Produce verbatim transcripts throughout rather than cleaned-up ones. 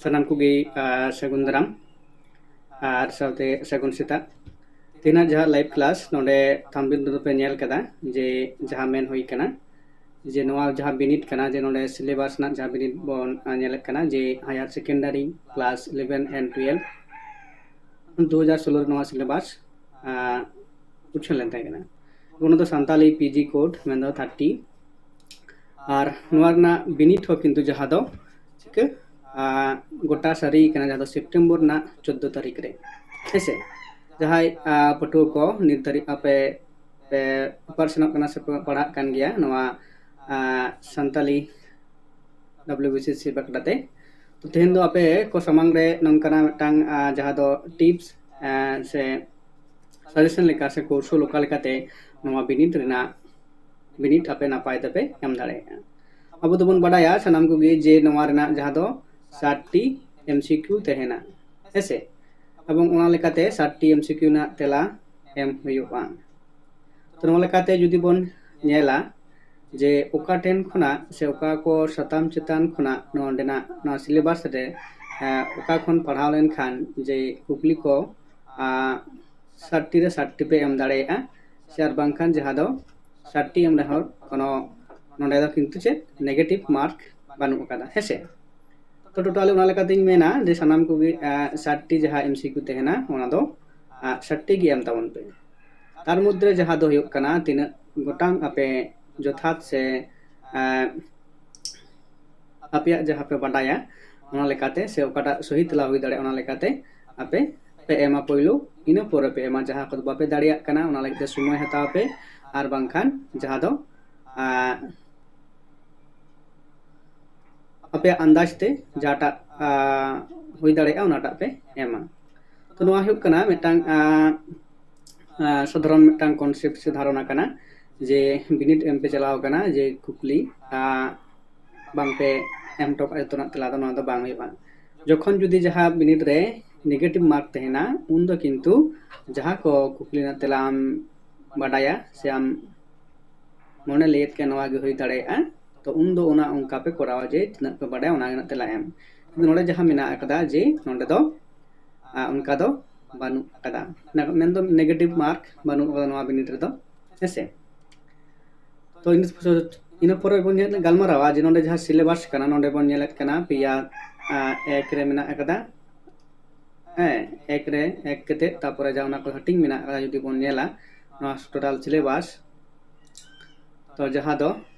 ᱥᱟᱱᱟᱢ ᱠᱚᱜᱮ ᱟᱨ ᱥᱟᱹᱜᱩᱱ ᱫᱟᱨᱟᱢ ᱟᱨ ᱥᱟᱶᱛᱮ ᱥᱟᱹᱜᱩᱱ ᱥᱮᱛᱟᱜ᱾ ᱛᱮᱦᱮᱧᱟᱜ ᱡᱟᱦᱟᱸ live class, ᱱᱚᱰᱮ thumbnail ᱨᱮᱫᱚ ᱯᱮ ᱧᱮᱞ ᱠᱟᱫᱟ ᱡᱮ ᱡᱟᱦᱟᱸ ᱢᱮᱱ ᱦᱩᱭ ᱠᱟᱱᱟ ᱡᱮ ᱱᱚᱣᱟ ᱡᱟᱦᱟᱸ ᱵᱤᱱᱤᱰ ᱠᱟᱱᱟ, ᱡᱮ ᱱᱚᱰᱮ syllabus ᱨᱮᱱᱟᱜ ᱡᱟᱦᱟᱸ ᱵᱤᱱᱤᱰ ᱵᱚᱱ ᱧᱮᱞᱮᱫ ᱠᱟᱱᱟ ᱡᱮ higher secondary class eleven and twelve, ᱫᱩ ᱦᱟᱡᱟᱨ ᱥᱳᱞᱳ ᱨᱮ ᱱᱚᱣᱟ syllabus ᱩᱪᱷᱟᱹᱱ ᱞᱮᱱ ᱛᱟᱦᱮᱸ ᱠᱟᱱᱟ᱾ ᱚᱱᱟ ᱫᱚ ᱥᱟᱱᱛᱟᱞᱤ PG code, ᱢᱮᱱᱫᱚ ᱛᱷᱟᱨᱴᱤ᱾ ᱟᱨ ᱱᱚᱣᱟ ᱨᱮᱱᱟᱜ ᱵᱤᱱᱤᱰ ᱦᱚᱸ ᱠᱤᱱᱛᱩ ᱡᱟᱦᱟᱸ ᱫᱚ ᱪᱤᱠᱟᱹ ᱜᱚᱴᱟ ᱥᱟᱹᱨᱤ ᱠᱟᱱᱟ, ᱡᱟᱦᱟᱸ ᱫᱚ ᱥᱮᱯᱴᱮᱢᱵᱚᱨ ᱨᱮᱱᱟᱜ ᱪᱳᱫᱽᱫᱳ ᱛᱟᱹᱨᱤᱠᱷ ᱨᱮ᱾ ᱦᱮᱸᱥᱮ, ᱡᱟᱦᱟᱸᱭ ᱯᱟᱹᱴᱷᱩᱣᱟᱹ ᱠᱚ ᱱᱤᱛ ᱫᱷᱟᱹᱨᱤᱡ ᱟᱯᱮ ᱯᱮ ᱯᱨᱤᱯᱟᱨᱮᱥᱚᱱᱚᱜ ᱠᱟᱱᱟ ᱥᱮ ᱯᱮ ᱯᱟᱲᱦᱟᱜ ᱠᱟᱱ ᱜᱮᱭᱟ ᱱᱚᱣᱟ ᱥᱟᱱᱛᱟᱞᱤ WBCC ᱵᱟᱠᱷᱨᱟᱛᱮ, ᱛᱚ ᱛᱮᱦᱮᱧ ᱫᱚ ᱟᱯᱮ ᱠᱚ ᱥᱟᱢᱟᱝ ᱨᱮ ᱱᱚᱝᱠᱟᱱᱟᱜ ᱢᱤᱫᱴᱟᱝ ᱡᱟᱦᱟᱸ ᱫᱚ ᱴᱤᱯᱥ ᱥᱮ ᱥᱟᱡᱮᱥᱚᱱ ᱞᱮᱠᱟ ᱥᱮ ᱠᱳᱨᱥ ᱞᱮᱠᱟ ᱞᱮᱠᱟᱛᱮ ᱱᱚᱣᱟ ᱵᱤᱱᱤᱰ ᱨᱮᱱᱟᱜ ᱵᱤᱱᱤᱰ ᱟᱯᱮ ᱱᱟᱯᱟᱭ ᱛᱮᱯᱮ ᱮᱢ ᱫᱟᱲᱮᱭᱟᱜᱼᱟ᱾ ᱟᱵᱚ ᱫᱚᱵᱚᱱ ᱵᱟᱰᱟᱭᱟ ᱥᱟᱱᱟᱢ ᱠᱚᱜᱮ ᱡᱮ ᱱᱚᱣᱟ ᱨᱮᱱᱟᱜ ᱡᱟᱦᱟᱸ ᱫᱚ ᱥᱟᱛᱴᱤ MCQ ᱛᱟᱦᱮᱱᱟ, ᱦᱮᱸᱥᱮ, ᱮᱵᱚᱝ ᱚᱱᱟ ᱞᱮᱠᱟᱛᱮ ᱥᱟᱛᱴᱤ MCQ ᱨᱮᱱᱟᱜ ᱛᱮᱞᱟ ᱮᱢ ᱦᱩᱭᱩᱜᱼᱟ᱾ ᱛᱚ ᱱᱚᱣᱟ ᱞᱮᱠᱟᱛᱮ ᱡᱩᱫᱤ ᱵᱚᱱ ᱧᱮᱞᱟ ᱡᱮ ᱚᱠᱟ ᱴᱷᱮᱱ ᱠᱷᱚᱱᱟᱜ ᱥᱮ ᱚᱠᱟ ᱠᱚ ᱥᱟᱛᱟᱢ ᱪᱮᱛᱟᱱ ᱠᱷᱚᱱᱟᱜ ᱱᱚᱰᱮᱱᱟᱜ ᱱᱚᱣᱟ ᱥᱤᱞᱮᱵᱟᱥ ᱨᱮ ᱚᱠᱟ ᱠᱷᱚᱱ ᱯᱟᱲᱦᱟᱣ ᱞᱮᱱᱠᱷᱟᱱ ᱡᱮ ᱠᱩᱠᱞᱤ ᱠᱚ ᱥᱟᱛᱴᱤ ᱨᱮ ᱥᱟᱛᱴᱤ ᱯᱮ ᱮᱢ ᱫᱟᱲᱮᱭᱟᱜᱼᱟ, ᱥᱮ ᱟᱨ ᱵᱟᱝᱠᱷᱟᱱ ᱡᱟᱦᱟᱸ ᱫᱚ ᱥᱟᱛᱴᱤ ᱮᱢ ᱨᱮᱦᱚᱸ ᱠᱳᱱᱳ ᱱᱚᱰᱮ ᱫᱚ ᱠᱤᱱᱛᱩ ᱪᱮᱫ negative mark ᱵᱟᱹᱱᱩᱜ ᱟᱠᱟᱫᱟ, ᱦᱮᱸᱥᱮ᱾ ᱛᱚ ᱴᱳᱴᱟᱞ ᱚᱱᱟ ᱞᱮᱠᱟᱛᱤᱧ ᱢᱮᱱᱟ ᱡᱮ ᱥᱟᱱᱟᱢ ᱠᱚᱜᱮ ᱥᱟᱛᱴᱤ ᱡᱟᱦᱟᱸ MCQ ᱛᱟᱦᱮᱱᱟ ᱚᱱᱟ ᱫᱚ ᱥᱟᱛᱴᱤ ᱜᱮ ᱮᱢ ᱛᱟᱵᱚᱱ ᱯᱮ᱾ ᱛᱟᱨ ᱢᱚᱫᱽᱫᱷᱮ ᱨᱮ ᱡᱟᱦᱟᱸ ᱫᱚ ᱦᱩᱭᱩᱜ ᱠᱟᱱᱟ ᱛᱤᱱᱟᱹᱜ ᱜᱚᱴᱟᱝ ᱟᱯᱮ ᱡᱚᱛᱷᱟᱛ ᱥᱮ ᱟᱯᱮᱭᱟᱜ ᱡᱟᱦᱟᱸ ᱯᱮ ᱵᱟᱰᱟᱭᱟ ᱚᱱᱟ ᱞᱮᱠᱟᱛᱮ ᱥᱮ ᱚᱠᱟᱴᱟᱜ ᱥᱚᱦᱤ ᱛᱮᱞᱟ ᱦᱩᱭ ᱫᱟᱲᱮᱭᱟᱜᱼᱟ ᱚᱱᱟ ᱞᱮᱠᱟᱛᱮ ᱟᱯᱮ ᱯᱮ ᱮᱢᱟ ᱯᱳᱭᱞᱳ, ᱤᱱᱟᱹ ᱯᱚᱨᱮ ᱯᱮ ᱮᱢᱟ᱾ ᱡᱟᱦᱟᱸ ᱠᱚᱫᱚ ᱵᱟᱯᱮ ᱫᱟᱲᱮᱭᱟᱜ ᱠᱟᱱᱟ ᱚᱱᱟ ᱞᱟᱹᱜᱤᱫ ᱛᱮ ᱥᱚᱢᱚᱭ ᱦᱟᱛᱟᱣ ᱯᱮ, ᱟᱨ ᱵᱟᱝᱠᱷᱟᱱ ᱡᱟᱦᱟᱸ ᱫᱚ ᱟᱯᱮᱭᱟᱜ ᱟᱱᱫᱟᱡᱽ ᱛᱮ ᱡᱟᱦᱟᱸᱴᱟᱜ ᱦᱩᱭ ᱫᱟᱲᱮᱭᱟᱜᱼᱟ ᱚᱱᱟᱴᱟᱜ ᱯᱮ ᱮᱢᱟ᱾ ᱛᱚ ᱱᱚᱣᱟ ᱦᱩᱭᱩᱜ ᱠᱟᱱᱟ ᱢᱤᱫᱴᱟᱝ ᱥᱟᱫᱷᱟᱨᱚᱱ ᱢᱤᱫᱴᱟᱝ concept ᱥᱮ ᱫᱷᱟᱨᱚᱱᱟ ᱠᱟᱱᱟ ᱡᱮ ᱵᱤᱱᱤᱰ ᱮᱢ ᱯᱮ ᱪᱟᱞᱟᱣ ᱠᱟᱱᱟ, ᱡᱮ ᱠᱩᱠᱞᱤ ᱵᱟᱝ ᱯᱮ ᱮᱢ ᱦᱚᱴᱚ ᱠᱟᱜᱼᱟ ᱡᱚᱛᱚᱱᱟᱜ ᱛᱮᱞᱟ ᱫᱚ, ᱱᱚᱣᱟ ᱫᱚ ᱵᱟᱝ ᱦᱩᱭᱩᱜᱼᱟ᱾ ᱡᱚᱠᱷᱚᱱ ᱡᱩᱫᱤ ᱡᱟᱦᱟᱸ ᱵᱤᱱᱤᱰ ᱨᱮ negative mark ᱛᱟᱦᱮᱱᱟ ᱩᱱᱫᱚ ᱠᱤᱱᱛᱩ ᱡᱟᱦᱟᱸ ᱠᱚ ᱠᱩᱠᱞᱤ ᱨᱮᱱᱟᱜ ᱛᱮᱞᱟ ᱟᱢ ᱵᱟᱰᱟᱭᱟ ᱥᱮ ᱟᱢ ᱢᱚᱱᱮ ᱞᱟᱹᱭᱮᱫ ᱠᱟᱱ ᱱᱚᱣᱟ ᱜᱮ ᱦᱩᱭ ᱫᱟᱲᱮᱭᱟᱜᱼᱟ, ᱛᱚ ᱩᱱᱫᱚ ᱚᱱᱟ ᱚᱱᱠᱟ ᱯᱮ ᱠᱚᱨᱟᱣᱟ ᱡᱮ ᱛᱤᱱᱟᱹᱜ ᱯᱮ ᱵᱟᱰᱟᱭᱟ ᱚᱱᱟ ᱨᱮᱱᱟᱜ ᱛᱮᱞᱟ ᱮᱢ᱾ ᱱᱚᱰᱮ ᱡᱟᱦᱟᱸ ᱢᱮᱱᱟᱜ ᱟᱠᱟᱫᱟ ᱡᱮ ᱱᱚᱰᱮ ᱫᱚ ᱟᱨ ᱚᱱᱠᱟ ᱫᱚ ᱵᱟᱹᱱᱩᱜ ᱟᱠᱟᱫᱟ, ᱢᱮᱱᱫᱚ negative mark ᱵᱟᱹᱱᱩᱜ ᱟᱠᱟᱫᱟ ᱱᱚᱣᱟ ᱵᱤᱱᱤᱰ ᱨᱮᱫᱚ᱾ ᱦᱮᱸᱥᱮ? ᱛᱚ ᱤᱱᱟᱹ ᱤᱱᱟᱹ ᱯᱚᱨᱮ ᱵᱚᱱ ᱧᱮᱞ ᱜᱟᱞᱢᱟᱨᱟᱣᱟ ᱡᱮ ᱱᱚᱰᱮ ᱡᱟᱦᱟᱸ syllabus ᱠᱟᱱᱟ, ᱱᱚᱰᱮ ᱵᱚᱱ ᱧᱮᱞᱮᱫ ᱠᱟᱱᱟ ᱯᱮᱭᱟ ᱮᱠ ᱨᱮ ᱢᱮᱱᱟᱜ ᱟᱠᱟᱫᱟ᱾ ᱦᱮᱸ, ᱮᱠ ᱨᱮ ᱮᱠ ᱠᱟᱛᱮ ᱛᱟᱨᱯᱚᱨᱮ ᱡᱟᱦᱟᱸ ᱚᱱᱟ ᱠᱚ ᱦᱟᱹᱴᱤᱧ ᱢᱮᱱᱟᱜ ᱟᱠᱟᱫᱟ, ᱡᱩᱫᱤ ᱵᱚᱱ ᱧᱮᱞᱟ ᱱᱚᱣᱟ total syllabus, ᱛᱚ ᱡᱟᱦᱟᱸ ᱫᱚ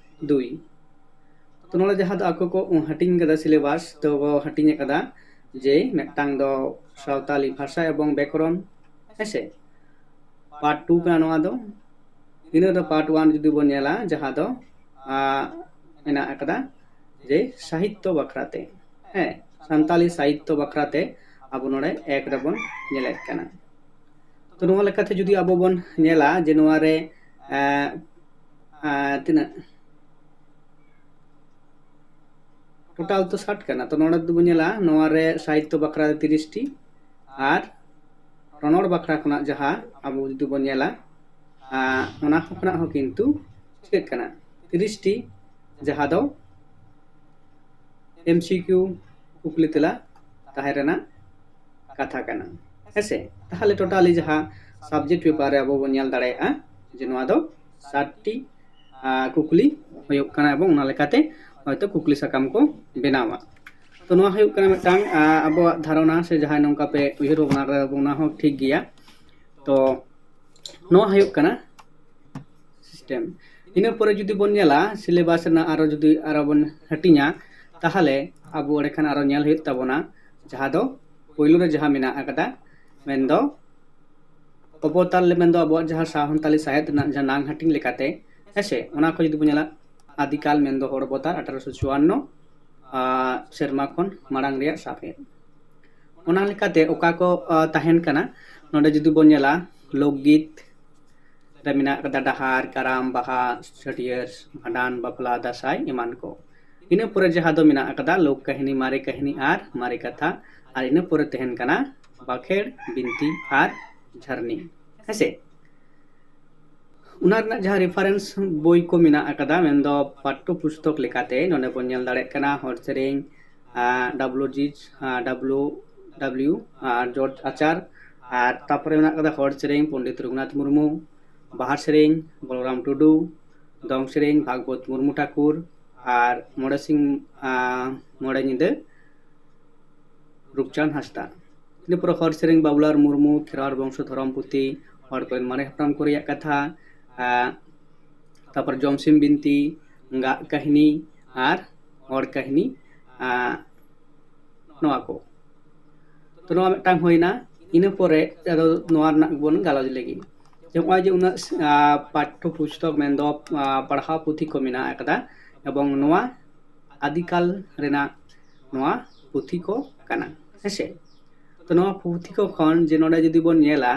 ᱫᱩᱭ᱾ ᱛᱚ ᱱᱚᱰᱮ ᱡᱟᱦᱟᱸ ᱫᱚ ᱟᱠᱚ ᱠᱚ ᱦᱟᱹᱴᱤᱧ ᱠᱟᱫᱟ syllabus, ᱛᱚ ᱠᱚ ᱦᱟᱹᱴᱤᱧ ᱟᱠᱟᱫᱟ ᱡᱮ ᱢᱤᱫᱴᱟᱝ ᱫᱚ ᱥᱟᱶᱛᱟᱞᱤ ᱵᱷᱟᱥᱟ ᱮᱵᱚᱝ ᱵᱮᱠᱚᱨᱚᱱ, ᱦᱮᱸᱥᱮ, part two ᱠᱟᱱᱟ ᱱᱚᱣᱟ ᱫᱚ᱾ ᱤᱱᱟᱹ ᱫᱚ part one ᱡᱩᱫᱤ ᱵᱚᱱ ᱧᱮᱞᱟ, ᱡᱟᱦᱟᱸ ᱫᱚ ᱟᱸ, ᱢᱮᱱᱟᱜ ᱟᱠᱟᱫᱟ ᱡᱮ ᱥᱟᱦᱤᱛᱛᱚ ᱵᱟᱠᱷᱨᱟᱛᱮ, ᱦᱮᱸ, ᱥᱟᱱᱛᱟᱞᱤ ᱥᱟᱦᱤᱛᱛᱚ ᱵᱟᱠᱷᱨᱟᱛᱮ ᱟᱵᱚ ᱱᱚᱰᱮ ᱮᱠ ᱨᱮᱵᱚᱱ ᱧᱮᱞᱮᱫ ᱠᱟᱱᱟ᱾ ᱛᱚ ᱱᱚᱣᱟ ᱞᱮᱠᱟᱛᱮ ᱡᱩᱫᱤ ᱟᱵᱚ ᱵᱚᱱ ᱧᱮᱞᱟ ᱡᱮ ᱱᱚᱣᱟ ᱨᱮ ᱮᱸ, ᱮᱸ, ᱛᱤᱱᱟᱹᱜ total ᱛᱚ ᱥᱟᱴ ᱠᱟᱱᱟ, ᱛᱚ ᱱᱚᱰᱮ ᱡᱩᱫᱤ ᱵᱚᱱ ᱧᱮᱞᱟ ᱱᱚᱣᱟ ᱨᱮ ᱥᱟᱦᱤᱛᱛᱚ ᱵᱟᱠᱷᱨᱟ ᱨᱮ ᱛᱤᱨᱤᱥ ᱴᱤ ᱟᱨ ᱨᱚᱱᱚᱲ ᱵᱟᱠᱷᱨᱟ ᱠᱷᱚᱱᱟᱜ ᱡᱟᱦᱟᱸ ᱟᱵᱚ ᱡᱩᱫᱤ ᱵᱚᱱ ᱧᱮᱞᱟ, ᱟᱸ, ᱚᱱᱟ ᱠᱷᱚᱱᱟᱜ ᱦᱚᱸ ᱠᱤᱱᱛᱩ ᱪᱤᱠᱟᱹᱜ ᱠᱟᱱᱟ, ᱛᱤᱨᱤᱥ ᱴᱤ, ᱡᱟᱦᱟᱸ ᱫᱚ ᱮᱢ ᱥᱤ ᱠᱤᱭᱩ ᱠᱩᱠᱞᱤ ᱛᱮᱞᱟ ᱛᱟᱦᱮᱸ ᱨᱮᱱᱟᱜ ᱠᱟᱛᱷᱟ ᱠᱟᱱᱟ, ᱦᱮᱸᱥᱮ? ᱛᱟᱦᱚᱞᱮ totally ᱡᱟᱦᱟᱸ subject paper ᱨᱮ ᱟᱵᱚ ᱵᱚᱱ ᱧᱮᱞ ᱫᱟᱲᱮᱭᱟᱜᱼᱟ ᱡᱮ ᱱᱚᱣᱟ ᱫᱚ ᱥᱟᱴ ᱴᱤ, ᱟᱸ, ᱠᱩᱠᱞᱤ ᱦᱩᱭᱩᱜ ᱠᱟᱱᱟ ᱮᱵᱚᱝ ᱚᱱᱟ ᱞᱮᱠᱟᱛᱮ ᱦᱚᱭᱛᱳ ᱠᱩᱠᱞᱤ ᱥᱟᱠᱟᱢ ᱠᱚ ᱵᱮᱱᱟᱣᱟ᱾ ᱛᱚ ᱱᱚᱣᱟ ᱦᱩᱭᱩᱜ ᱠᱟᱱᱟ ᱢᱤᱫᱴᱟᱝ, ᱟᱸ, ᱟᱵᱚᱣᱟᱜ ᱫᱷᱟᱨᱚᱱᱟ ᱥᱮ ᱡᱟᱦᱟᱸᱭ ᱱᱚᱝᱠᱟ ᱯᱮ ᱩᱭᱦᱟᱹᱨ ᱵᱷᱟᱵᱽᱱᱟ ᱠᱟᱫᱟ, ᱚᱱᱟ ᱦᱚᱸ ᱴᱷᱤᱠ ᱜᱮᱭᱟ᱾ ᱛᱚ ᱱᱚᱣᱟ ᱦᱩᱭᱩᱜ ᱠᱟᱱᱟ system᱾ ᱤᱱᱟᱹ ᱯᱚᱨᱮ ᱡᱩᱫᱤ ᱵᱚᱱ ᱧᱮᱞᱟ syllabus ᱨᱮᱱᱟᱜ ᱟᱨᱚ ᱡᱩᱫᱤ ᱟᱨᱚ ᱵᱚᱱ ᱦᱟᱹᱴᱤᱧᱟ, ᱛᱟᱦᱚᱞᱮ ᱟᱵᱚ ᱚᱸᱰᱮ ᱠᱷᱟᱱ ᱟᱨᱚ ᱧᱮᱞ ᱦᱩᱭᱩᱜ ᱛᱟᱵᱚᱱᱟ, ᱡᱟᱦᱟᱸ ᱫᱚ ᱯᱳᱭᱞᱳ ᱨᱮ ᱡᱟᱦᱟᱸ ᱢᱮᱱᱟᱜ ᱟᱠᱟᱫᱟ, ᱢᱮᱱᱫᱚ ᱚᱵᱚᱛᱟᱨ ᱞᱮ ᱢᱮᱱᱫᱚ ᱟᱵᱚᱣᱟᱜ ᱡᱟᱦᱟᱸ ᱥᱟᱱᱛᱟᱞᱤ ᱥᱟᱶᱦᱮᱫ ᱨᱮᱱᱟᱜ ᱡᱟᱦᱟᱸ ᱱᱟᱝ ᱦᱟᱹᱴᱤᱧ ᱞᱮᱠᱟᱛᱮ, ᱦᱮᱸᱥᱮ, ᱚᱱᱟ ᱠᱚ ᱡᱩᱫᱤ ᱵᱚᱱ ᱧᱮᱞᱟ, ᱟᱫᱤᱠᱟᱞ ᱢᱮᱱᱫᱚ ᱦᱚᱲ ᱚᱵᱚᱛᱟᱨ ᱟᱴᱷᱟᱨᱚᱥᱚ ᱪᱩᱣᱟᱱᱱᱚ, ᱟᱨ ᱥᱮᱨᱢᱟ ᱠᱷᱚᱱ ᱢᱟᱲᱟᱝ ᱨᱮᱭᱟᱜ ᱥᱟᱶᱦᱮᱫ᱾ ᱚᱱᱟ ᱞᱮᱠᱟᱛᱮ ᱚᱠᱟ ᱠᱚ, ᱟ, ᱛᱟᱦᱮᱱ ᱠᱟᱱᱟ, ᱱᱚᱰᱮ ᱡᱩᱫᱤ ᱵᱚᱱ ᱧᱮᱞᱟ, ᱞᱳᱠᱜᱤᱛ ᱨᱮ ᱢᱮᱱᱟᱜ ᱟᱠᱟᱫᱟ ᱰᱟᱦᱟᱨ, ᱠᱟᱨᱟᱢ, ᱵᱟᱦᱟ, ᱪᱷᱟᱹᱴᱭᱟᱹᱨ, ᱵᱷᱟᱸᱰᱟᱱ, ᱵᱟᱯᱞᱟ, ᱫᱟᱸᱥᱟᱭ ᱮᱢᱟᱱ ᱠᱚ᱾ ᱤᱱᱟᱹ ᱯᱚᱨᱮ ᱡᱟᱦᱟᱸ ᱫᱚ ᱢᱮᱱᱟᱜ ᱟᱠᱟᱫᱟ ᱞᱳᱠ ᱠᱟᱹᱦᱱᱤ, ᱢᱟᱨᱮ ᱠᱟᱹᱦᱱᱤ ᱟᱨ ᱢᱟᱨᱮ ᱠᱟᱛᱷᱟ, ᱟᱨ ᱤᱱᱟᱹ ᱯᱚᱨᱮ ᱛᱟᱦᱮᱱ ᱠᱟᱱᱟ ᱵᱟᱸᱠᱷᱮᱲ, ᱵᱤᱱᱛᱤ ᱟᱨ ᱡᱷᱟᱹᱨᱱᱤ, ᱦᱮᱸᱥᱮ? ᱚᱱᱟ ᱨᱮᱱᱟᱜ ᱡᱟᱦᱟᱸ reference ᱵᱳᱭ ᱠᱚ ᱢᱮᱱᱟᱜ ᱟᱠᱟᱫᱟ, ᱢᱮᱱᱫᱚ ᱯᱟᱴᱴᱚ ᱯᱩᱥᱛᱚᱠ ᱞᱮᱠᱟᱛᱮ ᱱᱚᱰᱮ ᱵᱚᱱ ᱧᱮᱞ ᱫᱟᱲᱮᱭᱟᱜ ᱠᱟᱱᱟ ᱦᱚᱲ ᱥᱮᱨᱮᱧ, ᱰᱟᱵᱞᱩ ᱡᱤ ᱰᱟᱵᱞᱩ ᱰᱟᱵᱞᱤᱭᱩ ᱟᱨ ᱡᱚᱨᱡᱽ ᱟᱪᱟᱨ᱾ ᱟᱨ ᱛᱟᱨᱯᱚᱨᱮ ᱢᱮᱱᱟᱜ ᱠᱟᱫᱟ ᱦᱚᱲ ᱥᱮᱨᱮᱧ ᱯᱚᱱᱰᱤᱛ ᱨᱚᱜᱷᱩᱱᱟᱛᱷ ᱢᱩᱨᱢᱩ, ᱵᱟᱦᱟ ᱥᱮᱨᱮᱧ ᱵᱚᱞᱨᱟᱢ ᱴᱩᱰᱩ, ᱫᱚᱝ ᱥᱮᱨᱮᱧ ᱵᱷᱟᱜᱽᱵᱚᱛ ᱢᱩᱨᱢᱩ ᱴᱷᱟᱠᱩᱨ, ᱟᱨ ᱢᱚᱬᱮ ᱥᱤᱧ ᱢᱚᱬᱮ ᱧᱤᱫᱟᱹ ᱨᱩᱯᱪᱟᱸᱫᱽ ᱦᱟᱸᱥᱫᱟ᱾ ᱤᱱᱟᱹ ᱯᱚᱨᱮ ᱦᱚᱲ ᱥᱮᱨᱮᱧ ᱵᱟᱵᱩᱞᱟᱞ ᱢᱩᱨᱢᱩ, ᱠᱷᱮᱨᱣᱟᱲ ᱵᱚᱝᱥᱚ ᱫᱷᱚᱨᱚᱢ ᱯᱩᱛᱷᱤ, ᱦᱚᱲ ᱠᱚᱨᱮᱱ ᱢᱟᱨᱮ ᱦᱟᱯᱲᱟᱢ ᱠᱚ ᱨᱮᱭᱟᱜ ᱠᱟᱛᱷᱟ, ᱛᱟᱨᱯᱚᱨ ᱡᱚᱢᱥᱤᱢ ᱵᱤᱱᱛᱤ, ᱜᱟᱜ ᱠᱟᱹᱦᱱᱤ ᱟᱨ ᱦᱚᱲ ᱠᱟᱹᱦᱱᱤ ᱱᱚᱣᱟ ᱠᱚ᱾ ᱛᱚ ᱱᱚᱣᱟ ᱢᱤᱫᱴᱟᱝ ᱦᱩᱭᱱᱟ᱾ ᱤᱱᱟᱹ ᱯᱚᱨᱮ ᱟᱫᱚ ᱱᱚᱣᱟ ᱨᱮᱱᱟᱜ ᱵᱚᱱ ᱜᱟᱞᱚᱪ ᱞᱟᱹᱜᱤᱫ᱾ ᱱᱚᱜᱼᱚᱭ ᱡᱮ ᱩᱱᱟᱹᱜ ᱯᱟᱴᱷᱚ ᱯᱩᱥᱛᱚᱠ ᱢᱮᱱᱫᱚ ᱯᱟᱲᱦᱟᱣ ᱯᱩᱛᱷᱤ ᱠᱚ ᱢᱮᱱᱟᱜ ᱟᱠᱟᱫᱟ, ᱮᱵᱚᱝ ᱱᱚᱣᱟ ᱟᱫᱤᱠᱟᱞ ᱨᱮᱱᱟᱜ ᱱᱚᱣᱟ ᱯᱩᱛᱷᱤ ᱠᱚ ᱠᱟᱱᱟ, ᱦᱮᱸᱥᱮ? ᱛᱚ ᱱᱚᱣᱟ ᱯᱩᱛᱷᱤ ᱠᱚ ᱠᱷᱚᱱ ᱡᱮ ᱱᱚᱰᱮ ᱡᱩᱫᱤ ᱵᱚᱱ ᱧᱮᱞᱟ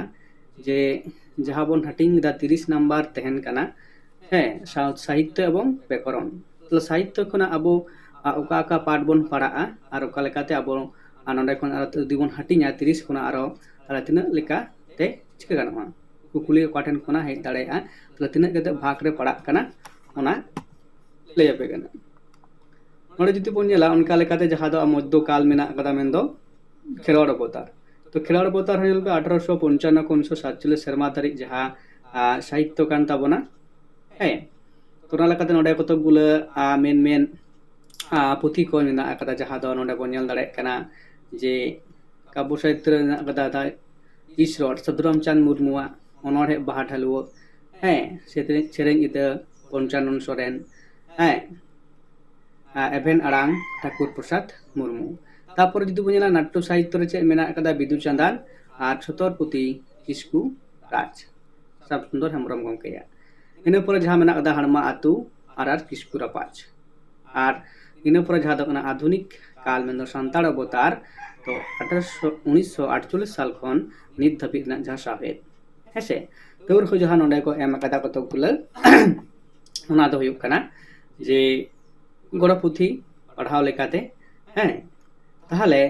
ᱡᱮ ᱡᱟᱦᱟᱸ ᱵᱚᱱ ᱦᱟᱹᱴᱤᱧ ᱞᱮᱫᱟ ᱛᱤᱨᱤᱥ ᱱᱟᱢᱵᱟᱨ ᱛᱟᱦᱮᱱ ᱠᱟᱱᱟ, ᱦᱮᱸ, ᱥᱟᱶ-, ᱥᱟᱦᱤᱛᱛᱚ ᱮᱵᱚᱝ ᱵᱮᱠᱚᱨᱚᱱ᱾ ᱛᱟᱦᱞᱮ ᱥᱟᱦᱤᱛᱛᱚ ᱠᱷᱚᱱᱟᱜ ᱟᱵᱚ ᱚᱠᱟ ᱚᱠᱟ ᱯᱟᱴ ᱵᱚᱱ ᱯᱟᱲᱟᱜᱼᱟ ᱟᱨ ᱚᱠᱟ ᱞᱮᱠᱟᱛᱮ ᱟᱵᱚ ᱱᱚᱰᱮ ᱠᱷᱚᱱ ᱟᱨᱚ ᱡᱩᱫᱤ ᱵᱚᱱ ᱦᱟᱹᱴᱤᱧᱟ ᱛᱤᱨᱤᱥ ᱠᱷᱚᱱᱟᱜ ᱟᱨᱚ, ᱛᱟᱦᱞᱮ ᱛᱤᱱᱟᱹᱜ ᱞᱮᱠᱟᱛᱮ ᱪᱤᱠᱟᱹ ᱜᱟᱱᱚᱜᱼᱟ? ᱠᱩᱠᱞᱤ ᱚᱠᱟ ᱴᱷᱮᱱ ᱠᱷᱚᱱᱟᱜ ᱦᱮᱡ ᱫᱟᱲᱮᱭᱟᱜᱼᱟ, ᱛᱟᱦᱞᱮ ᱛᱤᱱᱟᱹᱜ ᱠᱟᱛᱮ ᱵᱷᱟᱜᱽ ᱨᱮ ᱯᱟᱲᱟᱜ ᱠᱟᱱᱟ, ᱚᱱᱟ ᱞᱟᱹᱭ ᱟᱯᱮ ᱠᱟᱱᱟ᱾ ᱱᱚᱰᱮ ᱡᱩᱫᱤ ᱵᱚᱱ ᱧᱮᱞᱟ, ᱚᱱᱠᱟ ᱞᱮᱠᱟᱛᱮ ᱡᱟᱦᱟᱸ ᱫᱚ ᱢᱚᱫᱽᱫᱷᱚ ᱠᱟᱞ ᱢᱮᱱᱟᱜ ᱟᱠᱟᱫᱟ, ᱢᱮᱱᱫᱚ ᱠᱷᱮᱨᱣᱟᱲ ᱚᱵᱚᱛᱟᱨ᱾ ᱛᱚ ᱠᱷᱮᱨᱣᱟᱲ ᱚᱵᱚᱛᱟᱨ ᱦᱚᱸ ᱧᱮᱞ ᱯᱮ, ᱟᱴᱷᱟᱨᱚᱥᱚ ᱯᱚᱧᱪᱟᱱᱱᱚ ᱠᱷᱚᱱ ᱩᱱᱤᱥᱥᱚ ᱥᱟᱛᱪᱚᱞᱞᱤᱥ ᱥᱮᱨᱢᱟ ᱫᱷᱟᱹᱨᱤᱡ ᱡᱟᱦᱟᱸ ᱥᱟᱦᱤᱛᱛᱚ ᱠᱟᱱ ᱛᱟᱵᱚᱱᱟ, ᱦᱮᱸ᱾ ᱛᱚ ᱚᱱᱟ ᱞᱮᱠᱟᱛᱮ ᱱᱚᱰᱮ ᱠᱚᱛᱚᱠ ᱜᱩᱞᱟᱹ ᱢᱮᱱ ᱢᱮᱱ ᱯᱩᱛᱷᱤ ᱠᱚ ᱢᱮᱱᱟᱜ ᱟᱠᱟᱫᱟ, ᱡᱟᱦᱟᱸ ᱫᱚ ᱱᱚᱰᱮ ᱵᱚᱱ ᱧᱮᱞ ᱫᱟᱲᱮᱭᱟᱜ ᱠᱟᱱᱟ ᱡᱮ ᱠᱟᱵᱽᱵᱚ ᱥᱟᱦᱤᱛᱛᱚ ᱨᱮ ᱢᱮᱱᱟᱜ ᱟᱠᱟᱫᱟ ᱤᱥᱨᱚᱲ ᱥᱟᱹᱫᱷᱩ ᱨᱟᱢᱪᱟᱸᱫᱽ ᱢᱩᱨᱢᱩᱣᱟᱜ, ᱚᱱᱚᱬᱦᱮ ᱵᱟᱦᱟ ᱰᱷᱟᱹᱞᱩᱣᱟᱹ, ᱦᱮᱸ, ᱥᱮᱨᱮᱧ ᱤᱫᱟᱹ ᱯᱚᱧᱪᱟᱱᱚᱱ ᱥᱚᱨᱮᱱ, ᱦᱮᱸ, ᱮᱵᱷᱮᱱ ᱟᱲᱟᱝ ᱴᱷᱟᱠᱩᱨ ᱯᱨᱚᱥᱟᱫᱽ ᱢᱩᱨᱢᱩ᱾ ᱛᱟᱨᱯᱚᱨᱮ ᱡᱩᱫᱤ ᱵᱚᱱ ᱧᱮᱞᱟ ᱱᱟᱴᱴᱚ ᱥᱟᱦᱤᱛᱛᱚ ᱨᱮ ᱪᱮᱫ ᱢᱮᱱᱟᱜ ᱟᱠᱟᱫᱟ, ᱵᱤᱫᱩ ᱪᱟᱸᱫᱟᱱ ᱟᱨ ᱪᱷᱚᱛᱚᱨᱯᱚᱛᱤ ᱠᱤᱥᱠᱩ ᱨᱟᱡᱽ, ᱥᱟᱢ ᱥᱩᱱᱫᱚᱨ ᱦᱮᱢᱵᱨᱚᱢ ᱜᱚᱢᱠᱮᱭᱟᱜ᱾ ᱤᱱᱟᱹ ᱯᱚᱨᱮ ᱡᱟᱦᱟᱸ ᱢᱮᱱᱟᱜ ᱟᱠᱟᱫᱟ ᱦᱟᱲᱢᱟ ᱟᱹᱛᱩ ᱟᱨ ᱟᱨ ᱠᱤᱥᱠᱩ ᱨᱟᱯᱟᱡᱽ᱾ ᱟᱨ ᱤᱱᱟᱹ ᱯᱚᱨᱮ ᱡᱟᱦᱟᱸ ᱫᱚ ᱠᱟᱱᱟ ᱟᱫᱷᱩᱱᱤᱠ ᱠᱟᱞ, ᱢᱮᱱᱫᱚ ᱥᱟᱱᱛᱟᱲ ᱚᱵᱚᱛᱟᱨ, ᱛᱚ ᱟᱴᱷᱟᱨᱚᱥᱚ ᱩᱱᱤᱥᱥᱚ ᱟᱴᱪᱚᱞᱞᱤᱥ ᱥᱟᱞ ᱠᱷᱚᱱ ᱱᱤᱛ ᱫᱷᱟᱹᱵᱤᱡ ᱨᱮᱱᱟᱜ ᱡᱟᱦᱟᱸ ᱥᱟᱶᱦᱮᱫ, ᱦᱮᱸᱥᱮ? ᱛᱟᱹᱣ ᱨᱮᱦᱚᱸ ᱡᱟᱦᱟᱸ ᱱᱚᱰᱮ ᱠᱚ ᱮᱢ ᱟᱠᱟᱫᱟ ᱠᱚᱛᱚᱠ ᱜᱩᱞᱟᱹ, ᱚᱱᱟ ᱫᱚ ᱦᱩᱭᱩᱜ ᱠᱟᱱᱟ ᱡᱮ ᱜᱚᱲᱚ ᱯᱩᱛᱷᱤ ᱯᱟᱲᱦᱟᱣ ᱞᱮᱠᱟᱛᱮ, ᱦᱮᱸ, ᱛᱟᱦᱚᱞᱮ